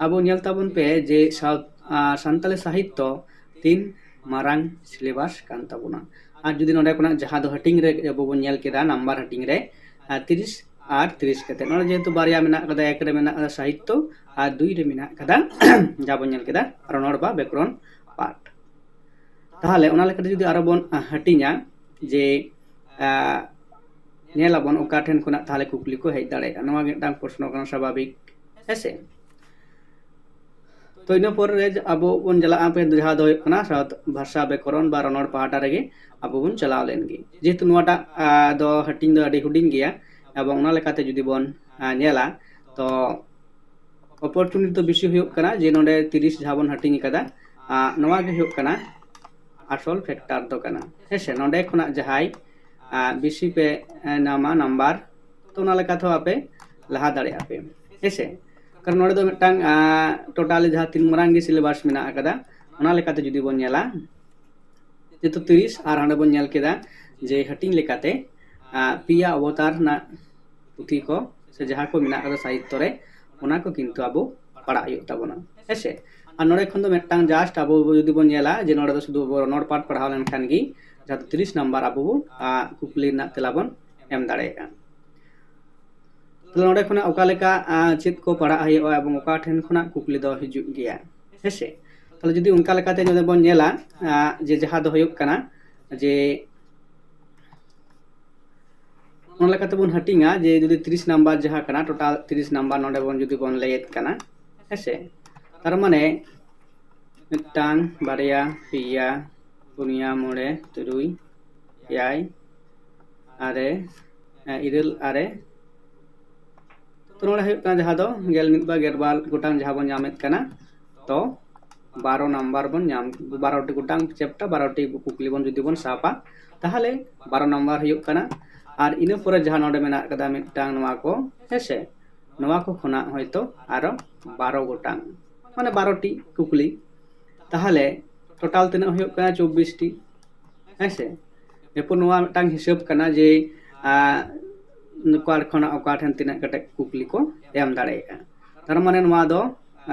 ᱟᱵᱚ ᱧᱮᱞ ᱛᱟᱵᱚᱱ ᱯᱮ ᱡᱮ ᱥᱟᱶ-, ᱟᱨ ᱥᱟᱱᱛᱟᱲᱤ ᱥᱟᱦᱤᱛᱛᱚ ᱛᱤᱱ ᱢᱟᱨᱟᱝ syllabus ᱠᱟᱱ ᱛᱟᱵᱚᱱᱟ᱾ ᱟᱨ ᱡᱩᱫᱤ ᱱᱚᱰᱮ ᱠᱷᱚᱱᱟᱜ ᱡᱟᱦᱟᱸ ᱫᱚ ᱦᱟᱹᱴᱤᱧ ᱨᱮ ᱟᱵᱚ ᱵᱚᱱ ᱧᱮᱞ ᱠᱮᱫᱟ, ᱱᱟᱢᱵᱟᱨ ᱦᱟᱹᱴᱤᱧ ᱨᱮ, ᱟᱨ ᱛᱤᱨᱤᱥ ᱟᱨ ᱛᱤᱨᱤᱥ ᱠᱟᱛᱮ᱾ ᱱᱚᱰᱮ ᱡᱮᱦᱮᱛᱩ ᱵᱟᱨᱭᱟ ᱢᱮᱱᱟᱜ ᱠᱟᱫᱟ, ᱮᱠ ᱨᱮ ᱢᱮᱱᱟᱜ ᱠᱟᱫᱟ ᱥᱟᱦᱤᱛᱛᱚ ᱟᱨ ᱫᱩᱭ ᱨᱮ ᱢᱮᱱᱟᱜ ᱠᱟᱫᱟ ᱡᱟᱦᱟᱸ ᱵᱚᱱ ᱧᱮᱞ ᱠᱮᱫᱟ ᱨᱚᱱᱚᱲ ᱵᱟ ᱵᱮᱠᱚᱨᱚᱱ ᱯᱟᱴ᱾ ᱛᱟᱦᱚᱞᱮ ᱚᱱᱟ ᱞᱮᱠᱟᱛᱮ ᱡᱩᱫᱤ ᱟᱨᱚ ᱵᱚᱱ ᱦᱟᱹᱴᱤᱧᱟ ᱡᱮ ᱧᱮᱞ ᱟᱵᱚᱱ ᱚᱠᱟ ᱴᱷᱮᱱ ᱠᱷᱚᱱᱟᱜ ᱛᱟᱦᱚᱞᱮ ᱠᱩᱠᱞᱤ ᱠᱚ ᱦᱮᱡ ᱫᱟᱲᱮᱭᱟᱜᱼᱟ, ᱱᱚᱣᱟ ᱢᱤᱫᱴᱟᱝ ᱯᱨᱚᱥᱱᱚ ᱠᱟᱱᱟ ᱥᱟᱵᱷᱟᱵᱤᱠ, ᱦᱮᱸᱥᱮ᱾ ᱛᱚ ᱤᱱᱟᱹ ᱯᱚᱨ ᱨᱮ ᱟᱵᱚ ᱵᱚᱱ ᱪᱟᱞᱟᱜᱼᱟ ᱯᱮ ᱡᱟᱦᱟᱸ ᱫᱚ ᱦᱩᱭᱩᱜ ᱠᱟᱱᱟ ᱵᱷᱟᱥᱟ ᱵᱮᱠᱚᱨᱚᱱ ᱵᱟ ᱨᱚᱱᱚᱲ ᱯᱟᱦᱴᱟ ᱨᱮᱜᱮ ᱟᱵᱚ ᱵᱚᱱ ᱪᱟᱞᱟᱣ ᱞᱮᱱ ᱜᱮ, ᱡᱮᱦᱮᱛᱩ ᱱᱚᱣᱟᱴᱟᱜ ᱫᱚ ᱦᱟᱹᱴᱤᱧ ᱫᱚ ᱟᱹᱰᱤ ᱦᱩᱰᱤᱧ ᱜᱮᱭᱟ᱾ ᱮᱵᱚᱝ ᱚᱱᱟ ᱞᱮᱠᱟᱛᱮ ᱡᱩᱫᱤ ᱵᱚᱱ ᱧᱮᱞᱟ ᱛᱚ ᱚᱯᱚᱨᱪᱩᱱᱤᱴᱤ ᱫᱚ ᱵᱮᱥᱤ ᱦᱩᱭᱩᱜ ᱠᱟᱱᱟ ᱡᱮ ᱱᱚᱰᱮ ᱛᱤᱨᱤᱥ ᱡᱟᱦᱟᱸ ᱵᱚᱱ ᱦᱟᱹᱴᱤᱧ ᱟᱠᱟᱫᱟ, ᱱᱚᱣᱟ ᱜᱮ ᱦᱩᱭᱩᱜ ᱠᱟᱱᱟ ᱟᱥᱚᱞ ᱯᱷᱮᱠᱴᱟᱨ ᱫᱚ ᱠᱟᱱᱟ, ᱦᱮᱸᱥᱮ᱾ ᱱᱚᱰᱮ ᱠᱷᱚᱱᱟᱜ ᱡᱟᱦᱟᱸᱭ ᱵᱮᱥᱤ ᱯᱮ ᱧᱟᱢᱟ ᱱᱟᱢᱵᱟᱨ, ᱛᱚ ᱚᱱᱟ ᱞᱮᱠᱟ ᱛᱮᱦᱚᱸ ᱟᱯᱮ ᱞᱟᱦᱟ ᱫᱟᱲᱮᱭᱟᱜᱼᱟ ᱯᱮ, ᱦᱮᱸᱥᱮ᱾ ᱠᱟᱨᱚᱱ ᱱᱚᱰᱮ ᱫᱚ ᱢᱤᱫᱴᱟᱝ ᱴᱳᱴᱟᱞᱤ ᱡᱟᱦᱟᱸ ᱛᱤᱱ ᱢᱟᱨᱟᱝ ᱜᱮ ᱥᱤᱞᱮᱵᱟᱥ ᱢᱮᱱᱟᱜ ᱟᱠᱟᱫᱟ, ᱚᱱᱟ ᱞᱮᱠᱟᱛᱮ ᱡᱩᱫᱤ ᱵᱚᱱ ᱧᱮᱞᱟ ᱡᱮᱦᱮᱛᱩ ᱛᱤᱨᱤᱥ ᱟᱨ ᱦᱟᱸᱰᱮ ᱵᱚᱱ ᱧᱮᱞ ᱠᱮᱫᱟ ᱡᱮ ᱦᱟᱹᱴᱤᱧ ᱞᱮᱠᱟᱛᱮ ᱯᱮᱭᱟ ᱚᱵᱚᱛᱟᱨ ᱨᱮᱱᱟᱜ ᱯᱩᱛᱷᱤ ᱠᱚ ᱥᱮ ᱡᱟᱦᱟᱸ ᱠᱚ ᱢᱮᱱᱟᱜ ᱠᱟᱫᱟ ᱥᱟᱦᱤᱛᱛᱚ ᱨᱮ, ᱚᱱᱟ ᱠᱚ ᱠᱤᱱᱛᱩ ᱟᱵᱚ ᱯᱟᱲᱦᱟᱜ ᱦᱩᱭᱩᱜ ᱛᱟᱵᱚᱱᱟ, ᱦᱮᱸᱥᱮ᱾ ᱟᱨ ᱱᱚᱰᱮ ᱠᱷᱚᱱ ᱫᱚ ᱢᱤᱫᱴᱟᱝ just ᱟᱵᱚ ᱡᱩᱫᱤ ᱵᱚᱱ ᱧᱮᱞᱟ ᱡᱮ ᱱᱚᱰᱮ ᱫᱚ ᱥᱩᱫᱷᱩ ᱟᱵᱚ ᱨᱚᱱᱚᱲ ᱯᱟᱴ ᱯᱟᱲᱦᱟᱣ ᱞᱮᱱᱠᱷᱟᱱ ᱜᱮ ᱡᱟᱦᱟᱸ ᱫᱚ ᱛᱤᱨᱤᱥ ᱱᱟᱢᱵᱟᱨ ᱟᱵᱚ ᱵᱚ ᱠᱩᱠᱞᱤ ᱨᱮᱱᱟᱜ ᱛᱮᱞᱟ ᱵᱚᱱ ᱮᱢ ᱫᱟᱲᱮᱭᱟᱜᱼᱟ᱾ ᱛᱟᱦᱞᱮ ᱱᱚᱰᱮ ᱠᱷᱚᱱᱟᱜ ᱚᱠᱟ ᱞᱮᱠᱟ ᱪᱮᱫ ᱠᱚ ᱯᱟᱲᱦᱟᱜ ᱦᱩᱭᱩᱜᱼᱟ ᱮᱵᱚᱝ ᱚᱠᱟ ᱴᱷᱮᱱ ᱠᱷᱚᱱᱟᱜ ᱠᱩᱠᱞᱤ ᱫᱚ ᱦᱤᱡᱩᱜ ᱜᱮᱭᱟ, ᱦᱮᱸᱥᱮ᱾ ᱛᱟᱦᱞᱮ ᱡᱩᱫᱤ ᱚᱱᱠᱟ ᱞᱮᱠᱟᱛᱮ ᱱᱚᱰᱮ ᱵᱚᱱ ᱧᱮᱞᱟ ᱡᱮ ᱡᱟᱦᱟᱸ ᱫᱚ ᱦᱩᱭᱩᱜ ᱠᱟᱱᱟ ᱡᱮ ᱚᱱᱟ ᱞᱮᱠᱟᱛᱮ ᱵᱚᱱ ᱦᱟᱹᱴᱤᱧᱟ ᱡᱮ ᱡᱩᱫᱤ ᱛᱤᱨᱤᱥ ᱱᱟᱢᱵᱟᱨ ᱡᱟᱦᱟᱸ ᱠᱟᱱᱟ, ᱴᱳᱴᱟᱞ ᱛᱤᱨᱤᱥ ᱱᱟᱢᱵᱟᱨ ᱱᱚᱰᱮ ᱵᱚᱱ ᱡᱩᱫᱤ ᱵᱚᱱ ᱞᱟᱹᱭᱮᱫ ᱠᱟᱱᱟ, ᱦᱮᱸᱥᱮ᱾ ᱛᱟᱨ ᱢᱟᱱᱮ ᱢᱤᱫᱴᱟᱝ, ᱵᱟᱨᱭᱟ, ᱯᱮᱭᱟ, ᱯᱩᱱᱭᱟ, ᱢᱚᱬᱮ, ᱛᱩᱨᱩᱭ, ᱮᱭᱟᱭ, ᱟᱨᱮ, ᱤᱨᱟᱹᱞ, ᱟᱨᱮ, ᱛᱚ ᱱᱚᱰᱮ ᱦᱩᱭᱩᱜ ᱠᱟᱱᱟ ᱡᱟᱦᱟᱸ ᱫᱚ ᱜᱮᱞ ᱢᱤᱫ ᱵᱟ ᱜᱮᱞ ᱵᱟᱨ ᱜᱚᱴᱟᱝ ᱡᱟᱦᱟᱸ ᱵᱚᱱ ᱧᱟᱢᱮᱫ ᱠᱟᱱᱟ, ᱛᱚ ᱵᱟᱨᱚ ᱱᱟᱢᱵᱟᱨ ᱵᱚᱱ ᱧᱟᱢ, ᱵᱟᱨᱚᱴᱤ ᱜᱚᱴᱟᱝ ᱪᱮᱯᱴᱟᱨ, ᱵᱟᱨᱚᱴᱤ ᱠᱩᱠᱞᱤ ᱵᱚᱱ ᱡᱩᱫᱤ ᱵᱚᱱ ᱥᱟᱵᱟ, ᱛᱟᱦᱚᱞᱮ ᱵᱟᱨᱚ ᱱᱟᱢᱵᱟᱨ ᱦᱩᱭᱩᱜ ᱠᱟᱱᱟ᱾ ᱟᱨ ᱤᱱᱟᱹ ᱯᱚᱨᱮ ᱡᱟᱦᱟᱸ ᱱᱚᱰᱮ ᱢᱮᱱᱟᱜ ᱠᱟᱫᱟ ᱢᱤᱫᱴᱟᱝ ᱱᱚᱣᱟ ᱠᱚ, ᱦᱮᱸᱥᱮ, ᱱᱚᱣᱟ ᱠᱚ ᱠᱷᱚᱱᱟᱜ ᱦᱚᱭᱛᱳ ᱟᱨᱚ ᱵᱟᱨᱚ ᱜᱚᱴᱟᱝ, ᱢᱟᱱᱮ ᱵᱟᱨᱚᱴᱤ ᱠᱩᱠᱞᱤ, ᱛᱟᱦᱚᱞᱮ ᱴᱳᱴᱟᱞ ᱛᱤᱱᱟᱹᱜ ᱦᱩᱭᱩᱜ ᱠᱟᱱᱟ? ᱪᱚᱵᱵᱤᱥ ᱴᱤ, ᱦᱮᱸᱥᱮ᱾ ᱮᱨᱯᱚᱨ ᱱᱚᱣᱟ ᱢᱤᱫᱴᱟᱝ ᱦᱤᱥᱟᱹᱵ ᱠᱟᱱᱟ ᱡᱮ ᱚᱠᱟ ᱠᱷᱚᱱᱟᱜ ᱚᱠᱟ ᱴᱷᱮᱱ ᱛᱤᱱᱟᱹᱜ ᱠᱟᱛᱮ ᱠᱩᱠᱞᱤ ᱠᱚ ᱮᱢ ᱫᱟᱲᱮᱭᱟᱜᱼᱟ᱾ ᱛᱟᱨ ᱢᱟᱱᱮ ᱱᱚᱣᱟ ᱫᱚ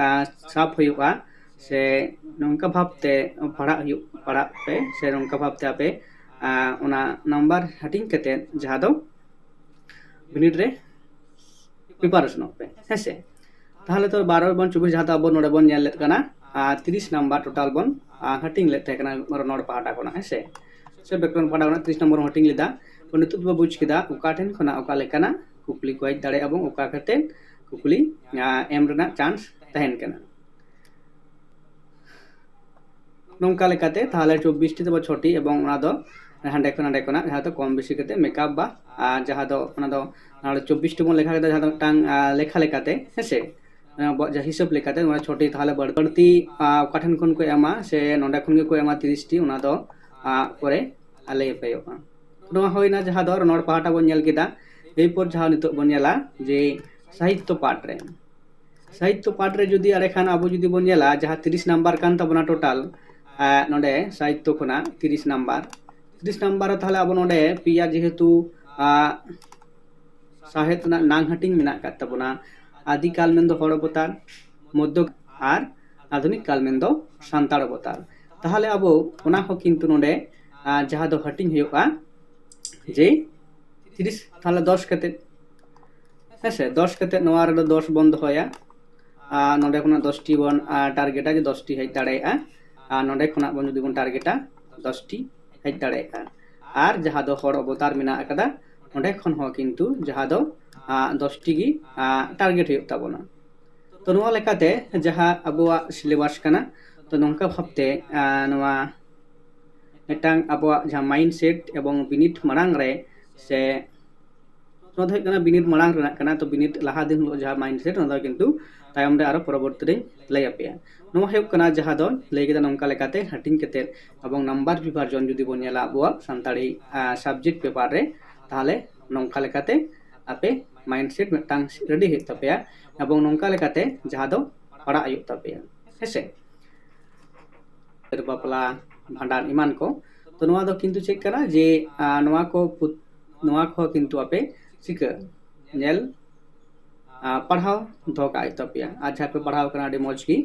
ᱥᱟᱵ ᱦᱩᱭᱩᱜᱼᱟ ᱥᱮ ᱱᱚᱝᱠᱟ ᱵᱷᱟᱵᱽᱛᱮ ᱯᱟᱲᱦᱟᱜ ᱦᱩᱭᱩᱜ, ᱯᱟᱲᱦᱟᱜ ᱯᱮ ᱥᱮ ᱱᱚᱝᱠᱟ ᱵᱷᱟᱵᱽᱛᱮ ᱟᱯᱮ ᱚᱱᱟ ᱱᱟᱢᱵᱟᱨ ᱦᱟᱹᱴᱤᱧ ᱠᱟᱛᱮ ᱡᱟᱦᱟᱸ ᱫᱚ ᱵᱤᱱᱤᱰ ᱨᱮ ᱯᱨᱤᱯᱟᱨᱮᱥᱚᱱᱚᱜ ᱯᱮ, ᱦᱮᱸ ᱥᱮ᱾ ᱛᱟᱦᱚᱞᱮ ᱛᱚ ᱵᱟᱨᱚ ᱵᱚᱱ ᱪᱚᱵᱵᱤᱥ, ᱡᱟᱦᱟᱸ ᱫᱚ ᱟᱵᱚ ᱱᱚᱰᱮ ᱵᱚᱱ ᱧᱮᱞ ᱞᱮᱫ ᱠᱟᱱᱟ, ᱟᱨ ᱛᱤᱨᱤᱥ ᱱᱟᱢᱵᱟᱨ ᱴᱳᱴᱟᱞ ᱵᱚᱱ ᱟᱨ ᱦᱟᱹᱴᱤᱧ ᱞᱮᱫ ᱛᱟᱦᱮᱸ ᱠᱟᱱᱟ ᱨᱚᱱᱚᱲ ᱯᱟᱦᱴᱟ ᱠᱷᱚᱱᱟᱜ, ᱦᱮᱸ ᱥᱮ, ᱥᱮ ᱵᱮᱠᱚᱨᱚᱱ ᱯᱟᱦᱴᱟ ᱠᱷᱚᱱᱟᱜ ᱛᱤᱨᱤᱥ ᱱᱟᱢᱵᱟᱨ ᱵᱚᱱ ᱦᱟᱹᱴᱤᱧ ᱞᱮᱫᱟ᱾ ᱛᱚ ᱱᱤᱛᱚᱜ ᱫᱚ ᱵᱩᱡᱽ ᱠᱮᱫᱟ ᱚᱠᱟ ᱴᱷᱮᱱ ᱠᱷᱚᱱᱟᱜ ᱚᱠᱟ ᱞᱮᱠᱟᱱᱟᱜ ᱠᱩᱠᱞᱤ ᱠᱚ ᱦᱮᱡ ᱫᱟᱲᱮᱭᱟᱜᱼᱟ ᱮᱵᱚᱝ ᱚᱠᱟ ᱠᱷᱟᱹᱛᱤᱨ ᱠᱩᱠᱞᱤ ᱟᱨ ᱮᱢ ᱨᱮᱱᱟᱜ ᱪᱟᱱᱥ ᱛᱟᱦᱮᱱ ᱠᱟᱱᱟ᱾ ᱱᱚᱝᱠᱟ ᱞᱮᱠᱟᱛᱮ ᱛᱟᱦᱚᱞᱮ ᱪᱚᱵᱵᱤᱥ ᱴᱤ ᱛᱟᱵᱚ ᱪᱷᱚᱴᱤ ᱮᱵᱚᱝ ᱚᱱᱟ ᱫᱚ ᱦᱟᱸᱰᱮ ᱠᱷᱚᱱ ᱱᱟᱸᱰᱮ ᱠᱷᱚᱱᱟᱜ ᱡᱟᱦᱟᱸ ᱫᱚ ᱠᱚᱢ ᱵᱮᱥᱤ ᱠᱟᱛᱮ ᱢᱮᱠᱟᱯ ᱵᱟ ᱟᱨ ᱡᱟᱦᱟᱸ ᱫᱚ ᱚᱱᱟ ᱫᱚ ᱪᱚᱵᱵᱤᱥ ᱴᱤ ᱵᱚᱱ ᱞᱮᱠᱷᱟ ᱠᱮᱫᱟ ᱡᱟᱦᱟᱸ ᱫᱚ ᱢᱤᱫᱴᱟᱝ ᱟᱨ ᱞᱮᱠᱷᱟ ᱞᱮᱠᱟᱛᱮ, ᱦᱮᱸ ᱥᱮ, ᱟᱵᱚᱣᱟᱜ ᱡᱟᱦᱟᱸ ᱦᱤᱥᱟᱹᱵ ᱞᱮᱠᱟᱛᱮ ᱱᱚᱣᱟ ᱪᱷᱚᱴᱤ ᱛᱟᱦᱚᱞᱮ ᱵᱟᱹᱲ- ᱵᱟᱹᱲᱛᱤ ᱟᱨ ᱚᱠᱟ ᱴᱷᱮᱱ ᱠᱷᱚᱱ ᱠᱚ ᱮᱢᱟ ᱥᱮ ᱱᱚᱸᱰᱮ ᱠᱷᱚᱱ ᱜᱮᱠᱚ ᱮᱢᱟ ᱛᱤᱨᱤᱥ ᱴᱤ, ᱚᱱᱟ ᱫᱚ ᱟᱨ ᱯᱚᱨᱮ ᱞᱟᱹᱭ ᱟᱯᱮ ᱦᱩᱭᱩᱜᱼᱟ᱾ ᱱᱚᱣᱟ ᱦᱩᱭᱱᱟ ᱡᱟᱦᱟᱸ ᱫᱚ ᱨᱚᱱᱚᱲ ᱯᱟᱦᱴᱟ ᱵᱚᱱ ᱧᱮᱞ ᱠᱮᱫᱟ᱾ ᱮᱨᱯᱚᱨ ᱡᱟᱦᱟᱸ ᱱᱤᱛᱚᱜ ᱵᱚᱱ ᱧᱮᱞᱟ ᱡᱮ ᱥᱟᱦᱤᱛᱛᱚ ᱯᱟᱴ ᱨᱮ, ᱥᱟᱦᱤᱛᱛᱚ ᱯᱟᱴ ᱨᱮ ᱡᱩᱫᱤ ᱟᱨᱮ ᱠᱷᱟᱱ ᱟᱵᱚ ᱡᱩᱫᱤ ᱵᱚᱱ ᱧᱮᱞᱟ ᱡᱟᱦᱟᱸ ᱛᱤᱨᱤᱥ ᱱᱟᱢᱵᱟᱨ ᱠᱟᱱ ᱛᱟᱵᱚᱱᱟ ᱴᱳᱴᱟᱞ, ᱟᱨ ᱱᱚᱰᱮ ᱥᱟᱦᱤᱛᱛᱚ ᱠᱷᱚᱱᱟᱜ ᱛᱤᱨᱤᱥ ᱱᱟᱢᱵᱟᱨ, ᱛᱤᱨᱤᱥ ᱱᱟᱢᱵᱟᱨ ᱨᱮ ᱛᱟᱦᱚᱞᱮ ᱟᱵᱚ ᱱᱚᱰᱮ ᱯᱮᱭᱟ ᱡᱮᱦᱮᱛᱩ ᱟᱨ ᱥᱟᱶᱦᱮᱫ ᱨᱮᱱᱟᱜ ᱱᱟᱝ ᱦᱟᱹᱴᱤᱧ ᱢᱮᱱᱟᱜ ᱟᱠᱟᱫ ᱛᱟᱵᱚᱱᱟ, ᱟᱫᱤ ᱠᱟᱞ ᱢᱮᱱᱫᱚ ᱦᱚᱲ ᱚᱵᱚᱛᱟᱨ, ᱢᱚᱫᱽᱫᱷᱚ ᱟᱨ ᱟᱫᱷᱩᱱᱤᱠ ᱠᱟᱞ ᱢᱮᱱᱫᱚ ᱥᱟᱱᱛᱟᱲ ᱚᱵᱚᱛᱟᱨ᱾ ᱛᱟᱦᱚᱞᱮ ᱟᱵᱚ ᱚᱱᱟ ᱦᱚᱸ ᱠᱤᱱᱛᱩ ᱱᱚᱰᱮ ᱟᱨ ᱡᱟᱦᱟᱸ ᱫᱚ ᱦᱟᱹᱴᱤᱧ ᱦᱩᱭᱩᱜᱼᱟ ᱡᱮ ᱛᱤᱨᱤᱥ, ᱛᱟᱦᱚᱞᱮ ᱫᱚᱥ ᱠᱟᱛᱮ, ᱦᱮᱸ ᱥᱮ, ᱫᱚᱥ ᱠᱟᱛᱮ ᱱᱚᱣᱟ ᱨᱮᱫᱚ ᱫᱚᱥ ᱵᱚᱱ ᱫᱚᱦᱚᱭᱟ᱾ ᱟᱨ ᱱᱚᱰᱮ ᱠᱷᱚᱱᱟᱜ ᱫᱚᱥ ᱴᱤ ᱵᱚᱱ ᱟᱨ ᱴᱟᱨᱜᱮᱴᱟ ᱡᱮ ᱫᱚᱥ ᱴᱤ ᱦᱮᱡ ᱫᱟᱲᱮᱭᱟᱜᱼᱟ᱾ ᱟᱨ ᱱᱚᱰᱮ ᱠᱷᱚᱱᱟᱜ ᱵᱚᱱ ᱡᱩᱫᱤ ᱵᱚᱱ ᱴᱟᱨᱜᱮᱴᱟ ᱫᱚᱥ ᱴᱤ ᱦᱮᱡ ᱫᱟᱲᱮᱭᱟᱜᱼᱟ᱾ ᱟᱨ ᱡᱟᱦᱟᱸ ᱫᱚ ᱦᱚᱲ ᱚᱵᱚᱛᱟᱨ ᱢᱮᱱᱟᱜ ᱟᱠᱟᱫᱟ, ᱚᱸᱰᱮ ᱠᱷᱚᱱ ᱦᱚᱸ ᱠᱤᱱᱛᱩ ᱡᱟᱦᱟᱸ ᱫᱚ ᱟᱨ ᱫᱚᱥ ᱴᱤ ᱜᱮ ᱟᱨ ᱴᱟᱨᱜᱮᱴ ᱦᱩᱭᱩᱜ ᱛᱟᱵᱚᱱᱟ᱾ ᱛᱚ ᱱᱚᱣᱟ ᱞᱮᱠᱟᱛᱮ ᱡᱟᱦᱟᱸ ᱟᱵᱚᱣᱟᱜ ᱥᱤᱞᱮᱵᱟᱥ ᱠᱟᱱᱟ, ᱛᱚ ᱱᱚᱝᱠᱟ ᱵᱷᱟᱵᱛᱮ ᱟᱨ ᱱᱚᱣᱟ ᱢᱤᱫᱴᱟᱝ ᱟᱵᱚᱣᱟᱜ ᱡᱟᱦᱟᱸ ᱢᱟᱭᱤᱱᱰ ᱥᱮᱴ ᱮᱵᱚᱝ ᱵᱤᱱᱤᱰ ᱢᱟᱲᱟᱝ ᱨᱮ ᱥᱮ ᱱᱚᱣᱟ ᱫᱚ ᱦᱩᱭᱩᱜ ᱠᱟᱱᱟ ᱵᱤᱱᱤᱰ ᱢᱟᱲᱟᱝ ᱨᱮᱱᱟᱜ ᱠᱟᱱᱟ᱾ ᱛᱚ ᱵᱤᱱᱤᱰ ᱞᱟᱦᱟ ᱫᱤᱱ ᱦᱤᱞᱳᱜ ᱡᱟᱦᱟᱸ ᱢᱟᱭᱤᱱᱰ ᱥᱮᱴ, ᱚᱱᱟ ᱫᱚ ᱠᱤᱱᱛᱩ ᱛᱟᱭᱚᱢ ᱨᱮ ᱟᱨᱚ ᱯᱚᱨᱚᱵᱚᱨᱛᱤ ᱨᱮᱧ ᱞᱟᱹᱭ ᱟᱯᱮᱭᱟ᱾ ᱱᱚᱣᱟ ᱦᱩᱭᱩᱜ ᱠᱟᱱᱟ ᱡᱟᱦᱟᱸ ᱫᱚ ᱞᱟᱹᱭ ᱠᱮᱫᱟ ᱱᱚᱝᱠᱟ ᱞᱮᱠᱟᱛᱮ ᱦᱟᱹᱴᱤᱧ ᱠᱟᱛᱮ ᱮᱵᱚᱝ ᱱᱟᱢᱵᱟᱨ ᱵᱤᱵᱷᱟᱡᱚᱱ ᱡᱩᱫᱤ ᱵᱚᱱ ᱧᱮᱞᱟ ᱟᱵᱚᱣᱟᱜ ᱥᱟᱱᱛᱟᱲᱤ ᱥᱟᱵᱡᱮᱠᱴ ᱯᱮᱯᱟᱨ ᱨᱮ, ᱛᱟᱦᱚᱞᱮ ᱱᱚᱝᱠᱟ ᱞᱮᱠᱟᱛᱮ ᱟᱯᱮ ᱢᱟᱭᱤᱱᱰ ᱥᱮᱴ ᱢᱤᱫᱴᱟᱝ ᱨᱮᱰᱤ ᱦᱩᱭᱩᱜ ᱛᱟᱯᱮᱭᱟ ᱮᱵᱚᱝ ᱱᱚᱝᱠᱟ ᱞᱮᱠᱟᱛᱮ ᱡᱟᱦᱟᱸ ᱫᱚ ᱯᱟᱲᱦᱟᱜ ᱦᱩᱭᱩᱜ ᱛᱟᱯᱮᱭᱟ, ᱦᱮᱸᱥᱮ᱾ ᱵᱟᱯᱞᱟ, ᱵᱷᱟᱸᱰᱟᱱ ᱮᱢᱟᱱ ᱠᱚ᱾ ᱛᱚ ᱱᱚᱣᱟ ᱫᱚ ᱠᱤᱱᱛᱩ ᱪᱮᱫ ᱠᱟᱱᱟ ᱡᱮ ᱟᱨ ᱱᱚᱣᱟ ᱠᱚ ᱯᱩᱛ- ᱱᱚᱣᱟ ᱠᱚ ᱠᱤᱱᱛᱩ ᱟᱯᱮ ᱪᱤᱠᱟᱹ ᱧᱮᱞ ᱟᱨ ᱯᱟᱲᱦᱟᱣ ᱫᱚᱦᱚ ᱠᱟᱜ ᱦᱩᱭᱩᱜ ᱛᱟᱯᱮᱭᱟ᱾ ᱟᱨ ᱡᱟᱦᱟᱸᱭ ᱯᱮ ᱯᱟᱲᱦᱟᱣ ᱠᱟᱱᱟ, ᱟᱹᱰᱤ ᱢᱚᱡᱽ ᱜᱮ,